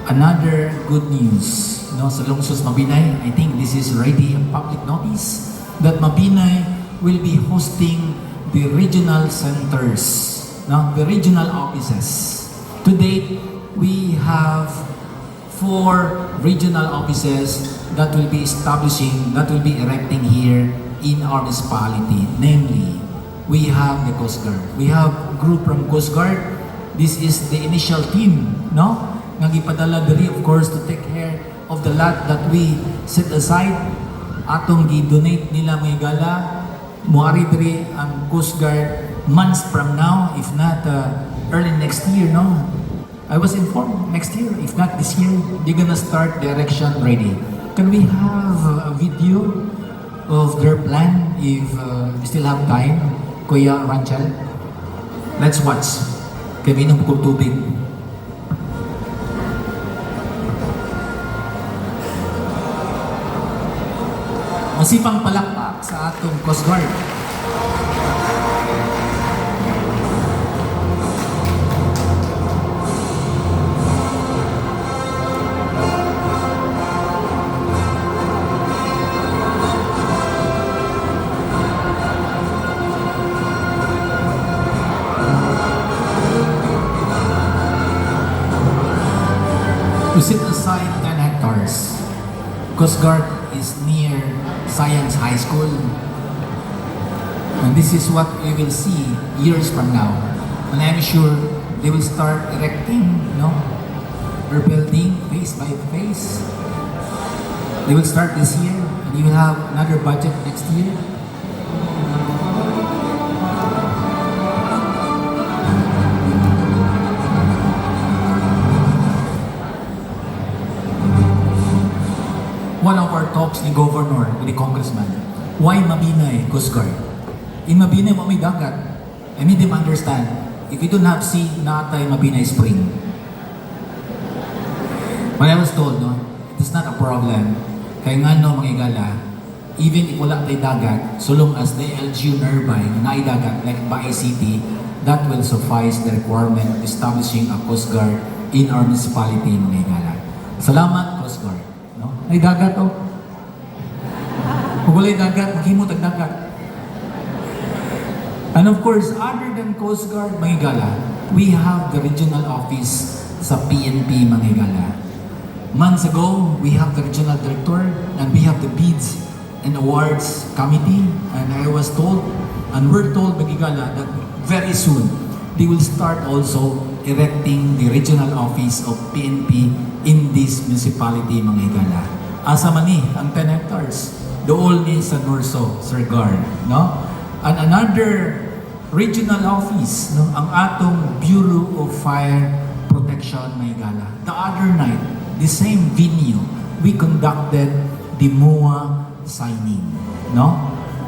another good news, no, sa lungsod sa Mabinay, I think this is already a public notice that Mabinay will be hosting the regional centers, no, the regional offices. To date, we have four regional offices that will be establishing, that will be erecting here in our municipality. Namely, we have the Coast Guard. We have group from Coast Guard. This is the initial team, no? Nga gipadala diri, of course, to take care of the lot that we set aside. Atong gi-donate nila, mga higala. Muari diri ang Coast Guard months from now, if not early next year, no? I was informed next year, if not this year, they're gonna start the erection ready. Can we have a video of their plan if we still have time, Kuya Ranchel? Let's watch. Kami ng bukog tubig. Masipang palakpak sa atong Coast Guard. We set aside 10 hectares. Coast Guard is near Science High School. And this is what we will see years from now. And I'm sure they will start erecting, no, their building phase by phase. They will start this year, and you will have another budget next year. One of our talks ni Governor with the Congressman, why Mabinay Coast Guard? In Mabinay, wa may dagat. I made them understand, if you don't have sea, naa tay Mabinay Spring. When I was told, no, it is not a problem. Kay nga no, mga igala, even if wala tay dagat, so long as the LGU nearby, naay dagat, like Bae City, that will suffice the requirement of establishing a Coast Guard in our municipality, mga igala. Salamat, Coast Guard. No? Ay dagat, oh. Kung wala'y dagat, maghimo tag dagat. And of course, other than Coast Guard, mga igala, we have the regional office sa PNP, mga igala. Months ago, we have the regional director and we have the Bids and Awards Committee. And I was told, and we're told, mga igala, that very soon, they will start also erecting the regional office of PNP in this municipality, mga igala. Asa man ni ang 10 hectares? Dool ni sa Norso, Sir Gar, no? And another regional office, no, ang atong Bureau of Fire Protection, mga igala. The other night, the same venue, we conducted the MOA signing, no?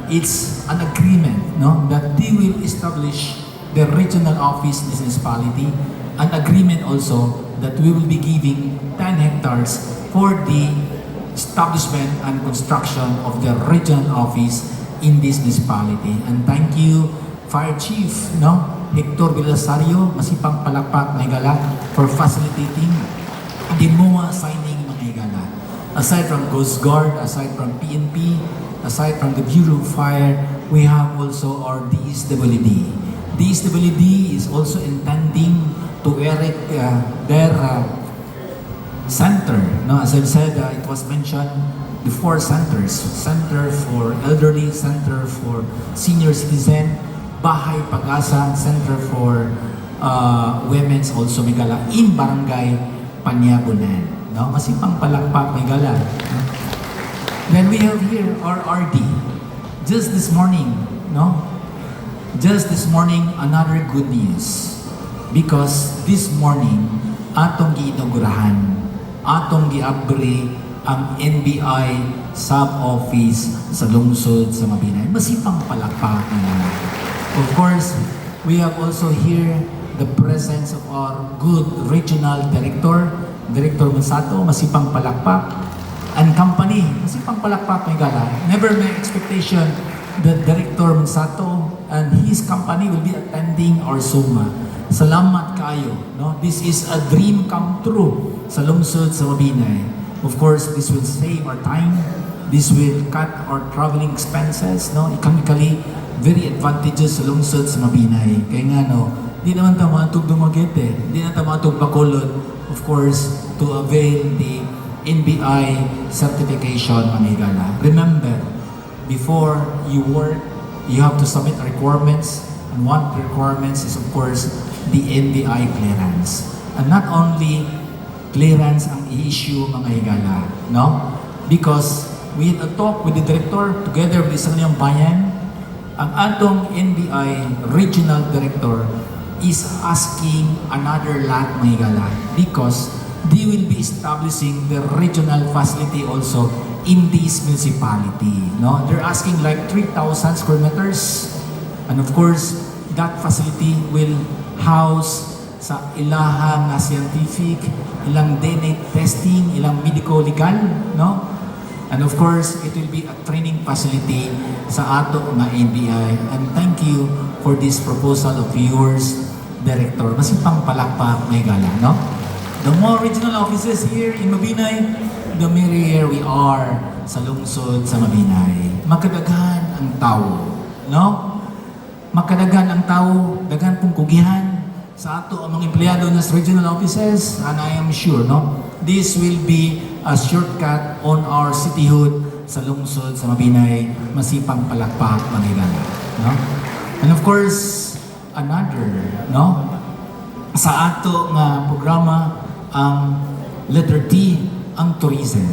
It's an agreement, no, that they will establish the regional office in this municipality, an agreement also that we will be giving 10 hectares for the establishment and construction of the regional office in this municipality. And thank you, Fire Chief, no, Hector Villasario, masipang palakpak, mga igala, for facilitating the MOA signing, mga igala. Aside from Coast Guard, aside from PNP, aside from the Bureau of Fire, we have also our DSWD. DSWD is also intending to erect their center. No, as I've said, it was mentioned the four centers: Center for Elderly, Center for Senior Citizen, Bahay Pag-asa, Center for Women's also, mga igala, in Barangay Panyabunan. No, masipang palakpak, mga igala. No? Then we have here our RD. Just this morning, no? Just this morning, another good news. Because this morning, atong giinaugurahan, atong giabri ang NBI sub-office sa lungsod sa Mabinay. Masipang palakpak na. Of course, we have also here the presence of our good regional director, Director Monsato, masipang palakpak, and company, masipang palakpak, mga igala. Never my expectation that Director Monsato and his company will be attending our SOMA. Salamat kayo. No? This is a dream come true sa lungsod sa Mabinay. Of course, this will save our time. This will cut our traveling expenses. No? Economically, very advantageous sa lungsod sa Mabinay. Kaya nga, no, di naman ta maadtog Dumaguete, di na ta maadtog Bacolod, of course, to avail the NBI certification, mga igala. Remember, before you work, you have to submit requirements, and one of the requirements is, of course, the NBI clearance. And not only clearance ang i-issue, mga higala, no? Because we had a talk with the director together with the Sangguniang Bayan, ang atong NBI regional director is asking another lot, mga higala, because they will be establishing the regional facility also in this municipality. No? They're asking like 3,000 square meters. And of course, that facility will house sa ilahang nga scientific, ilang DNA testing, ilang medico-legal, no? And of course, it will be a training facility sa ato nga NBI. And thank you for this proposal of yours, Director. Masipang palakpak, mga igala, no? The more regional offices here in Mabinay, the merrier we are sa lungsod sa Mabinay. Makadaghan ang tao, no? Makadaghan ang tao, daghan pong kugihan sa ato ang mga empleyado ng regional offices, and I am sure, no, this will be a shortcut on our cityhood sa lungsod sa Mabinay, masipang palakpak, mga higala, no? And of course, another, no? Sa ato nga programa, ang letter T, ang tourism.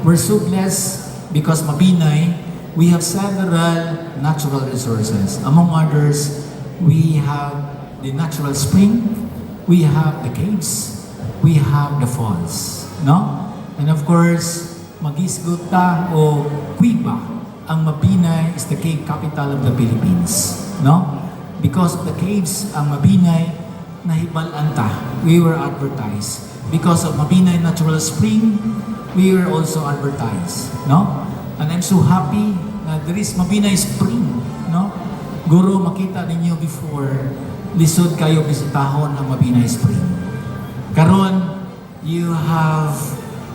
We're so blessed because Mabinay, we have several natural resources. Among others, we have the natural spring, we have the caves, we have the falls, no? And of course, magisgot ta og kuweba. Ang Mabinay is the cave capital of the Philippines, no? Because of the caves, ang Mabinay nahibal-an ta. We were advertised. Because of Mabinay Natural Spring, we were also advertised, no? And I'm so happy na there is Mabinay Spring, no? Guro, makita ninyo before, lisod kayo bisitahon ang Mabinay Spring. Karon, you have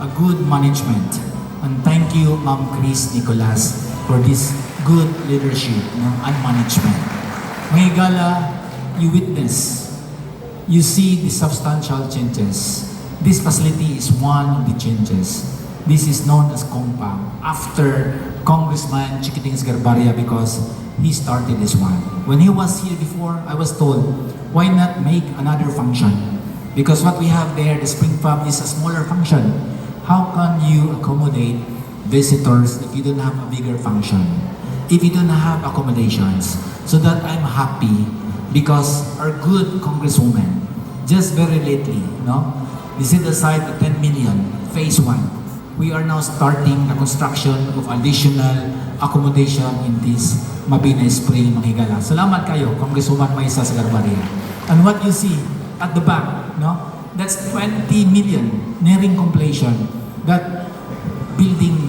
a good management. And thank you, Ma'am Chris Nicolas, for this good leadership, no, and management. Mga higala, you witness, you see the substantial changes. This facility is one of the changes. This is known as Compound after Congressman Chiquiting Sagarbarria because he started this one. When he was here before, I was told, "Why not make another function? Because what we have there, the Spring Farm, is a smaller function. How can you accommodate visitors if you don't have a bigger function? If you don't have accommodations?" So that I'm happy because our good congresswoman, just very lately, no, they set aside the 10 million, phase one. We are now starting the construction of additional accommodation in this Mabinay Spring, mga higala. Salamat kayo, Congresswoman Maisa Sagarbarria. And what you see at the back, no, that's 20 million nearing completion. That building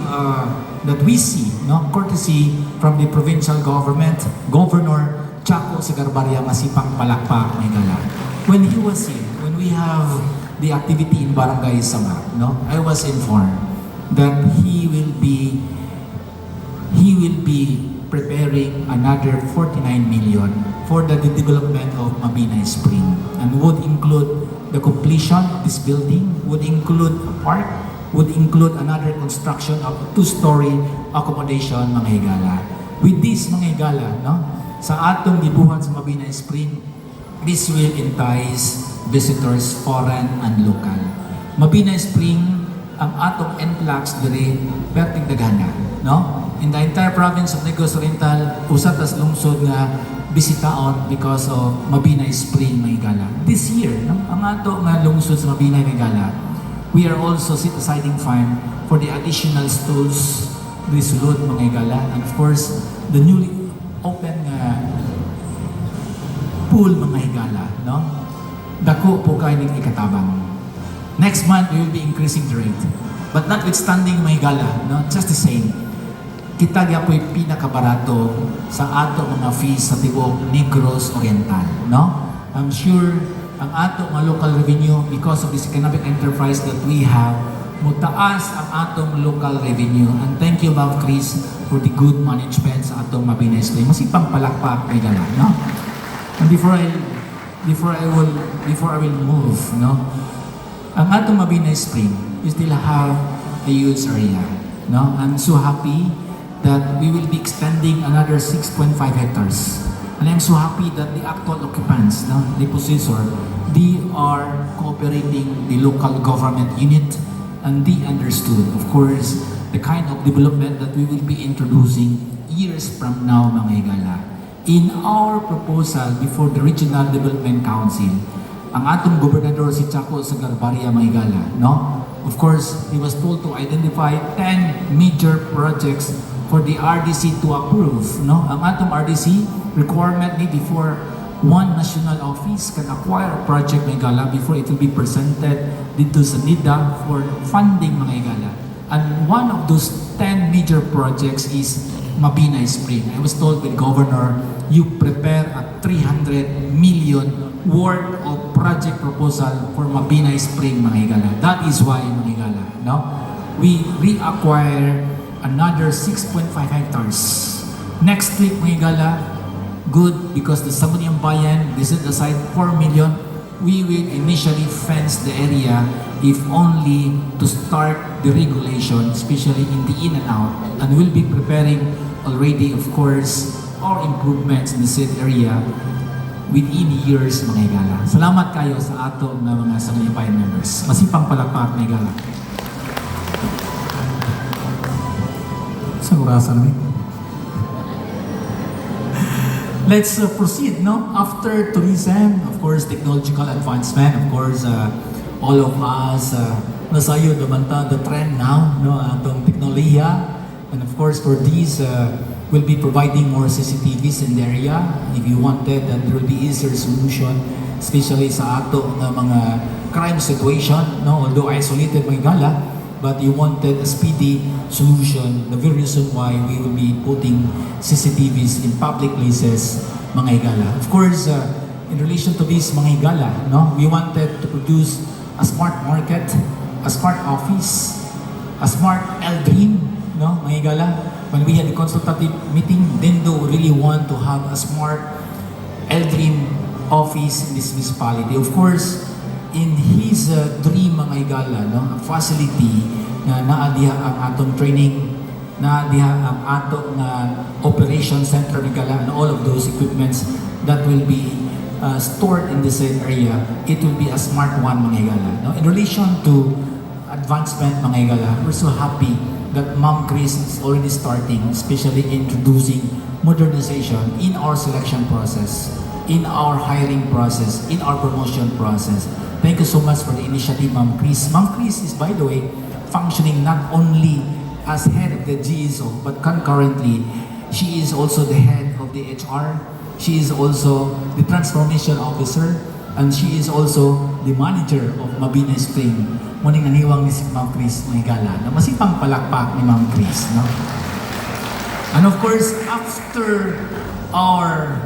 that we see, no, courtesy from the provincial government, Governor Chaco Sagarbarria, masipang palakpak, mga higala. When he was here, when we have the activity in Barangay Sama, no, I was informed that he will be preparing another 49 million for the development of Mabinay Spring and would include the completion of this building, would include a park, would include another construction of a two-story accommodation, mga higala. With this, mga higala, no, sa atong gibuhat sa Mabinay Spring, this will entice visitors, foreign and local. Mabinay Spring, ang atong influx diri perting daghana, no? In the entire province of Negros Oriental, usa tas lungsod nga bisitaon because of Mabinay Spring, mga higala. This year, no, ang ato nga lungsod sa Mabinay, mga higala, we are also set aside fund for the additional stalls diri sulod, mga higala, and of course the newly open nga pool, mga higala, no? Dako po kay ning ikatabang. Next month we will be increasing the rate. But notwithstanding, mga higala, no, just the same, kita gyapoy pinakabarato sa ato mga fees sa tibuok Negros Oriental, no? I'm sure ang ato mga local revenue, because of this economic enterprise that we have, mutaas ang atong local revenue. And thank you, Ma'am Chris, for the good management sa atong Mabinay Spring. Masipang palakpak, mga higala, no? And before I will move, no? Ang atong Mabinay Spring, we still have a huge area, no? I'm so happy that we will be extending another 6.5 hectares. And I'm so happy that the actual occupants, no, the possessor, they are cooperating the local government unit and they understood, of course, the kind of development that we will be introducing years from now, mga higala. In our proposal before the Regional Development Council, ang atong gobernador si Chaco Sagarbarria, mga higala, no? Of course, he was told to identify 10 major projects for the RDC to approve, no? Ang atong RDC requirement ni before one national office can acquire a project, mga higala, before it will be presented dito sa NEDA for funding, mga higala. And one of those 10 major projects is Mabinay Spring. I was told by the governor, "You prepare a 300 million worth of project proposal for Mabinay Spring, mga higala." That is why, mga higala, no, we reacquire another 6.5 hectares. Next week, mga higala, good because the Sangguniang Bayan, they set aside 4 million. We will initially fence the area if only to start the regulation, especially in the in and out. And we'll be preparing already, of course, our improvements in the said area within years, mga higala. Salamat kayo sa ato nga mga Sangguniang Bayan members. Masipang palakpak, mga higala. Sa orasan namin. Let's proceed, no? After tourism, of course, technological advancement, of course, all of us, nasayod naman ta the trend now, no? Atong teknolohiya. And of course, for these, we'll be providing more CCTVs in the area. If you wanted, that there will be easier solution, especially sa ato nga mga crime situation, no? Although isolated mga higala, but you wanted a speedy solution. The very reason why we will be putting CCTVs in public places, mga higala. Of course, in relation to this, mga higala, no, we wanted to produce a smart market, a smart office, a smart L-Dream, no, mga higala. When we had the consultative meeting, Dindo really want to have a smart L-Dream office in this municipality. Of course, in his dream, mga higala, no, a facility na naa diha ang atong training, naa diha ang ato nga operation center, mga higala, and all of those equipments that will be stored in the said area, it will be a smart one, mga higala. No? In relation to advancement, mga higala, we're so happy that Ma'am Chris is already starting, especially introducing modernization in our selection process, in our hiring process, in our promotion process. Thank you so much for the initiative, Ma'am Chris. Ma'am Chris is, by the way, functioning not only as head of the GSO, but concurrently, she is also the head of the HR. She is also the transformation officer, and she is also the manager of Mabinay Spring. Muning aniwang ni si Ma'am Chris Mahigala. Na masipang palakpak ni Ma'am Chris. No? And of course, after our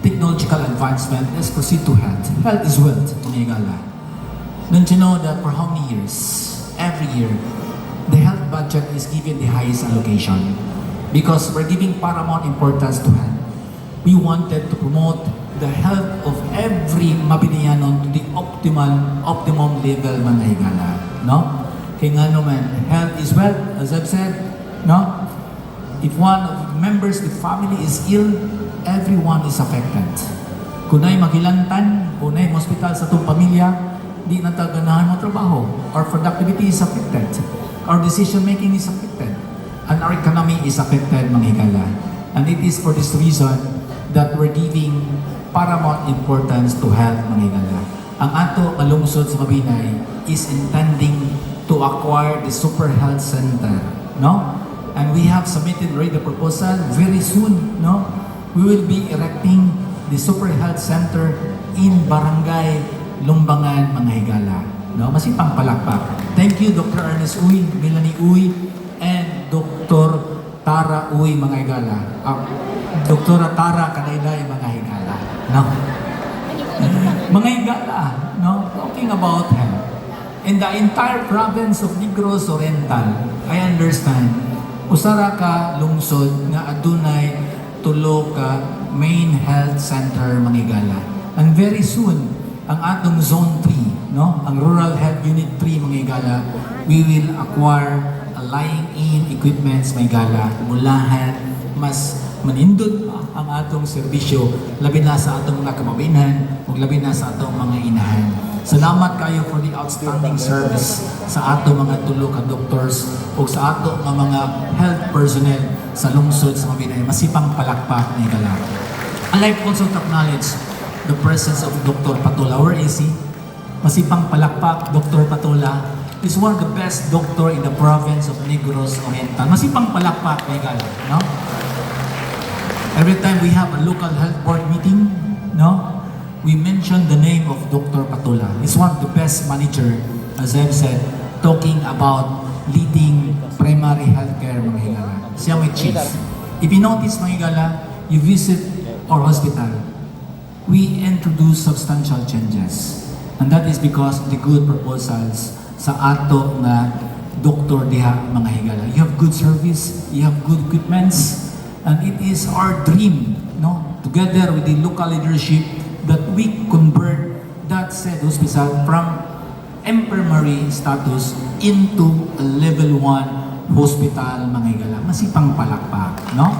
technological advancement, let's proceed to health. Health is wealth, mga higala. Don't you know that for how many years, every year, the health budget is given the highest allocation? Because we're giving paramount importance to health. We wanted to promote the health of every Mabinayanon to the optimum level, mga higala. No? Kaya nga naman, health is wealth, as I've said, no? If one of the members of the family is ill, everyone is affected. Kung naay maghilantan, kung naay hospital sa atong pamilya, di na ta ganahan mo trabaho. Our productivity is affected. Our decision making is affected. And our economy is affected, mga higala. And it is for this reason that we're giving paramount importance to health, mga higala. Ang ato nga lungsod sa Mabinay is intending to acquire the Super Health Center, no? And we have submitted already the proposal. Very soon, no? We will be erecting the Super Health Center in Barangay Lumbangan, mga higala. No? Masipang palakpak. Thank you, Dr. Ernest Uy, Melanie Uy, and Dr. Tara Uy, mga higala. Ah, Dr. Tara Kanaylay, mga higala. No? Mga higala, no? Talking about health. In the entire province of Negros Oriental, I understand, usa ra ka lungsod nga adunay tulo ka main health center, mga higala. And very soon, ang atong Zone 3, no? Ang Rural Health Unit 3, mga higala, we will acquire a lying-in equipments, mga higala, mulahan mas manindot pa ang atong serbisyo, labi na sa atong mga kamabinhan ug labi na sa atong mga inahan. Salamat kayo for the outstanding service sa atong mga tulo ka doctors ug sa ato nga mga health personnel sa lungsod sa Mabinay. Masipang palakpak ni higala. I like also to acknowledge the presence of Dr. Patola. Where is he? Masipang palakpak, Dr. Patola is one of the best doctor in the province of Negros Oriental. Masipang palakpak, mga higala, no? Every time we have a local health board meeting, no, we mention the name of Dr. Patola. He's one of the best manager, as I've said, talking about leading primary healthcare, mga higala. Siya may chief. If you notice, mga higala, you visit our hospital, we introduce substantial changes. And that is because of the good proposals sa ato nga doktor diha, mga higala. You have good service, you have good equipments, and it is our dream, no, together with the local leadership, that we convert that said hospital from infirmary status into a level 1 hospital, mga higala. Masipang palakpak, no?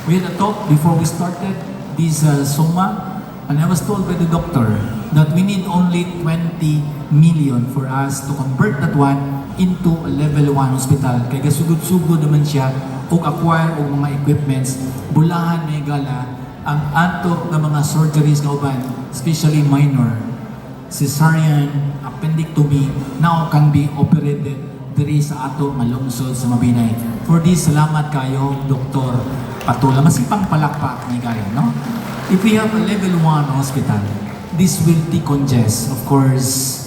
We had a talk before we started this SOMA, and I was told by the doctor that we need only 20 million for us to convert that one into a level 1 hospital. Kay gasugod-sugod naman siya og acquire og mga equipments, bulahan, mga higala, ang ato nga mga surgeries nga uban, especially minor, cesarean, appendectomy, now can be operated diri sa ato nga lungsod sa Mabinay. For this, salamat kayo, Dr. Patula. Masipang palakpak, mga higala, no? If we have a level 1 hospital, this will decongest, of course,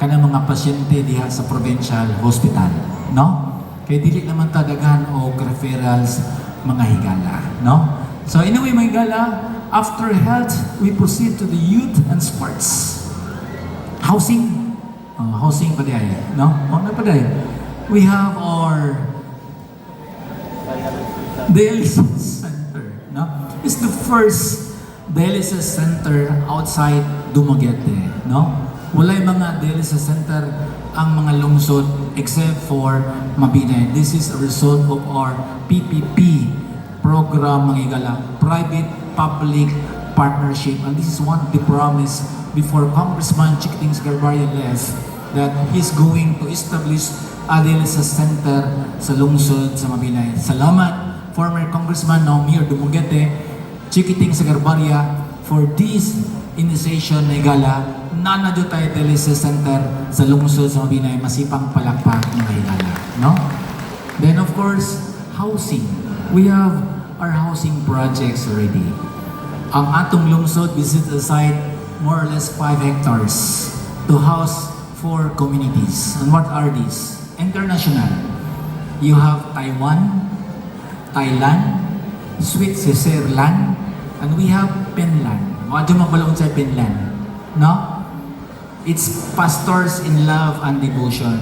kanang mga pasyente diha sa provincial hospital, no? Kay dili naman ta daghan og referrals, mga higala, no? So anyway, mga higala, after health, we proceed to the youth and sports. Housing, housing pa diay, no? Ano pa diay? We have our dialysis center, no? It's the first dialysis center outside Dumaguete, no? Walay mga dialysis center ang mga lungsod except for Mabinay. This is a result of our PPP program, mga higala, Private Public Partnership. And this is one of the promise before Congressman Chiquiting Sagarbarria left that he's going to establish a dialysis center sa lungsod sa Mabinay. Salamat, former Congressman, now Mayor Dumaguete, Chiquiting Sagarbarria, for this initiation na higala na na tayo dialysis center sa lungsod sa Mabinay. Masipang palakpak, mga higala, no? Then of course, housing. We have our housing projects already. Ang atong lungsod, we set aside more or less 5 hectares to house four communities. And what are these? International. You have Taiwan, Thailand, Switzerland, and we have Finland. Wa mo kabalo sa Finland? No? It's pastors in love and devotion.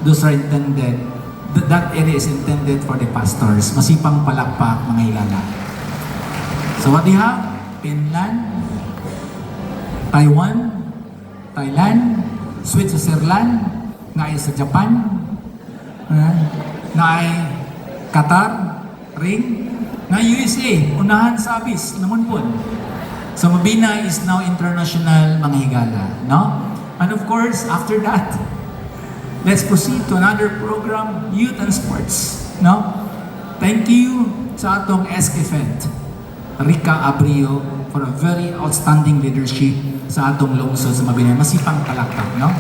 Those are intended, that area is intended for the pastors. Masipang palakpak, mga higala. So what do you have? Finland, Taiwan, Thailand, Switzerland, naay sa Japan, naay Qatar, ring, na USA, unahan sa abis, naman. So Mabinay is now international, mga higala, no? And of course, after that, let's proceed to another program, Youth and Sports, no? Thank you sa atong SKFed, Rica Abrio, for a very outstanding leadership sa atong lungsod sa Mabinay. Masipang palakpak, no?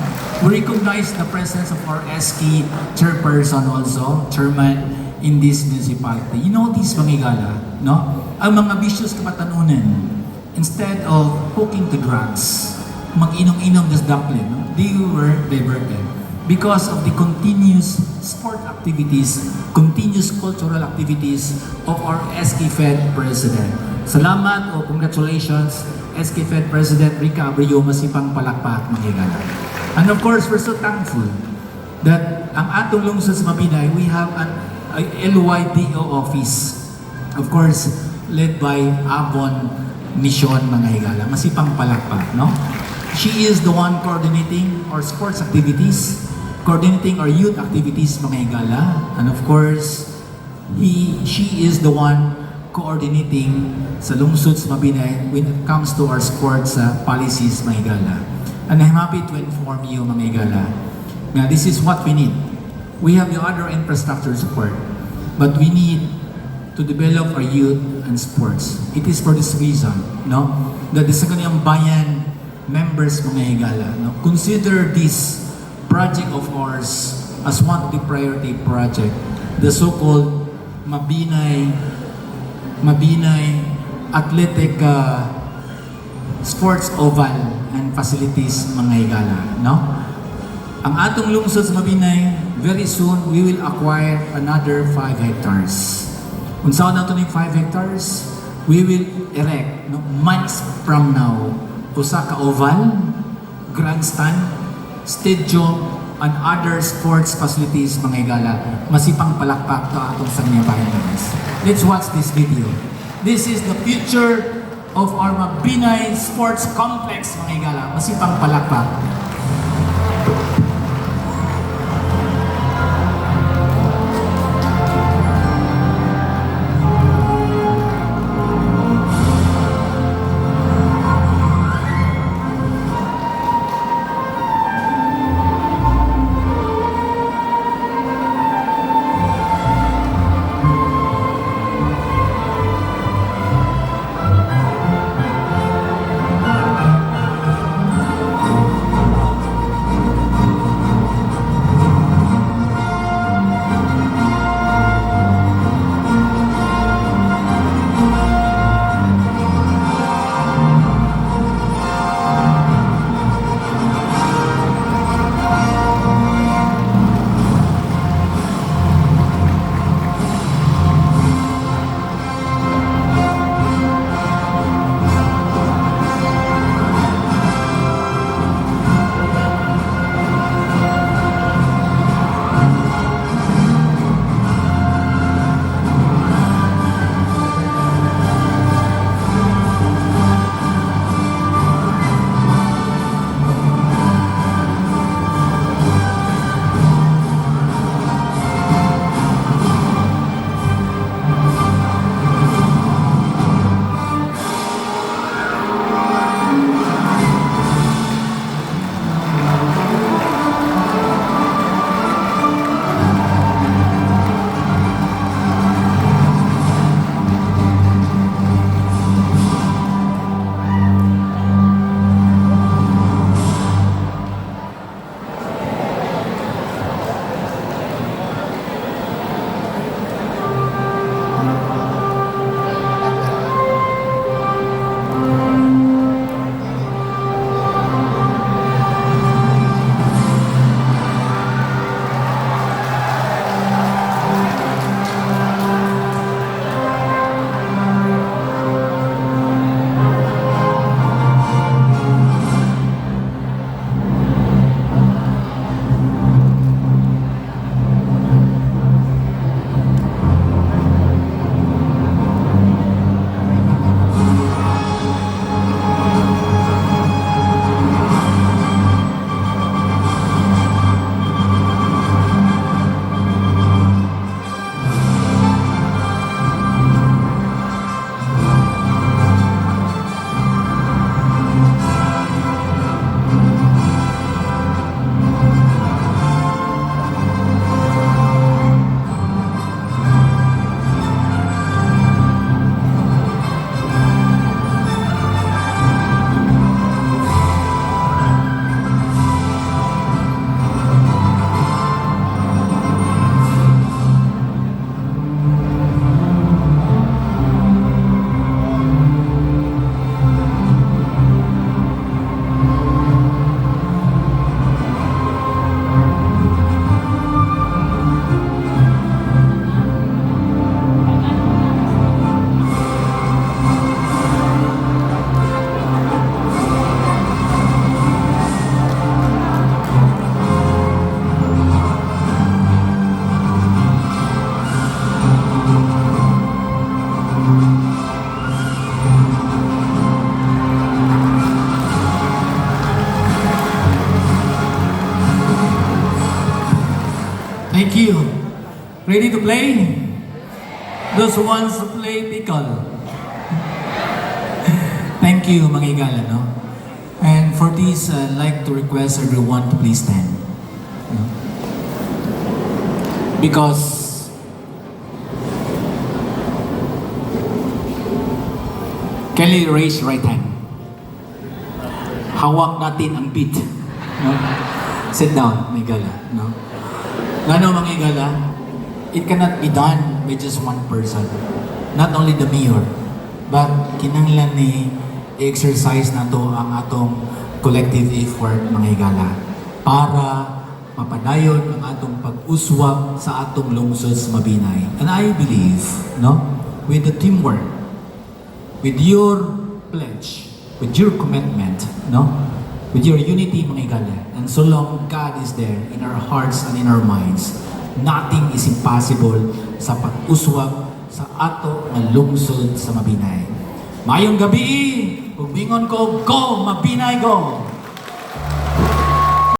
We recognize the presence of our SK chairperson also, chairman in this municipality. You know this, mga higala, no? Ang mga vicious kabatanunan, instead of hooking to drugs, mag-inom-inom just daplin, no? They were diverted because of the continuous sport activities, continuous cultural activities of our SK Fed President. Salamat o congratulations, SK Fed President Rica Abrio. Masipang palakpak, mga higala. And of course, we're so thankful that ang atong lungsod sa Mabinay, we have an a LYDO office. Of course, led by Avon Mission, mga higala. Masipang palakpak, no? She is the one coordinating our sports activities, coordinating our youth activities, mga higala. And of course, she is the one coordinating sa lungsod sa Mabinay when it comes to our sports policies, mga higala. And I'm happy to inform you, mga higala, nga this is what we need. We have the other infrastructure support, but we need to develop our youth and sports. It is for this reason, no, that the Sangguniang Bayan members, mga higala, no, consider this project of ours as one of the priority project, the so-called Mabinay Athletic Sports Oval and Facilities, mga higala, no? Ang atong lungsod sa Mabinay, very soon we will acquire another 5 hectares. Unsaon nato ning 5 hectares? We will erect, no, months from now, usa ka oval, grandstand, stadium, and other sports facilities, mga higala. Masipang palakpak to atong Sangguniang Bayan. Let's watch this video. This is the future of our Mabinay Sports Complex, mga higala. Masipang palakpak. Thank you. Ready to play? Those who wants to play pickle. Thank you, mga higala, no? And for this, I'd like to request everyone to please stand. No? Because kindly raise right hand. Hawak natin ang beat. No? Sit down, mga higala. No? Ngano, mga higala, it cannot be done by just one person. Not only the mayor, but kinanglan ni i-exercise nato ang atong collective effort, mga higala, para mapadayon ang atong pag-uswag sa atong lungsod sa Mabinay. And I believe, no, with the teamwork, with your pledge, with your commitment, no, with your unity, mga higala, and so long God is there in our hearts and in our minds, nothing is impossible sa pag-uswag sa ato nga lungsod sa Mabinay. Maayong gabii, ug mingon ko, go, Mabinay, go!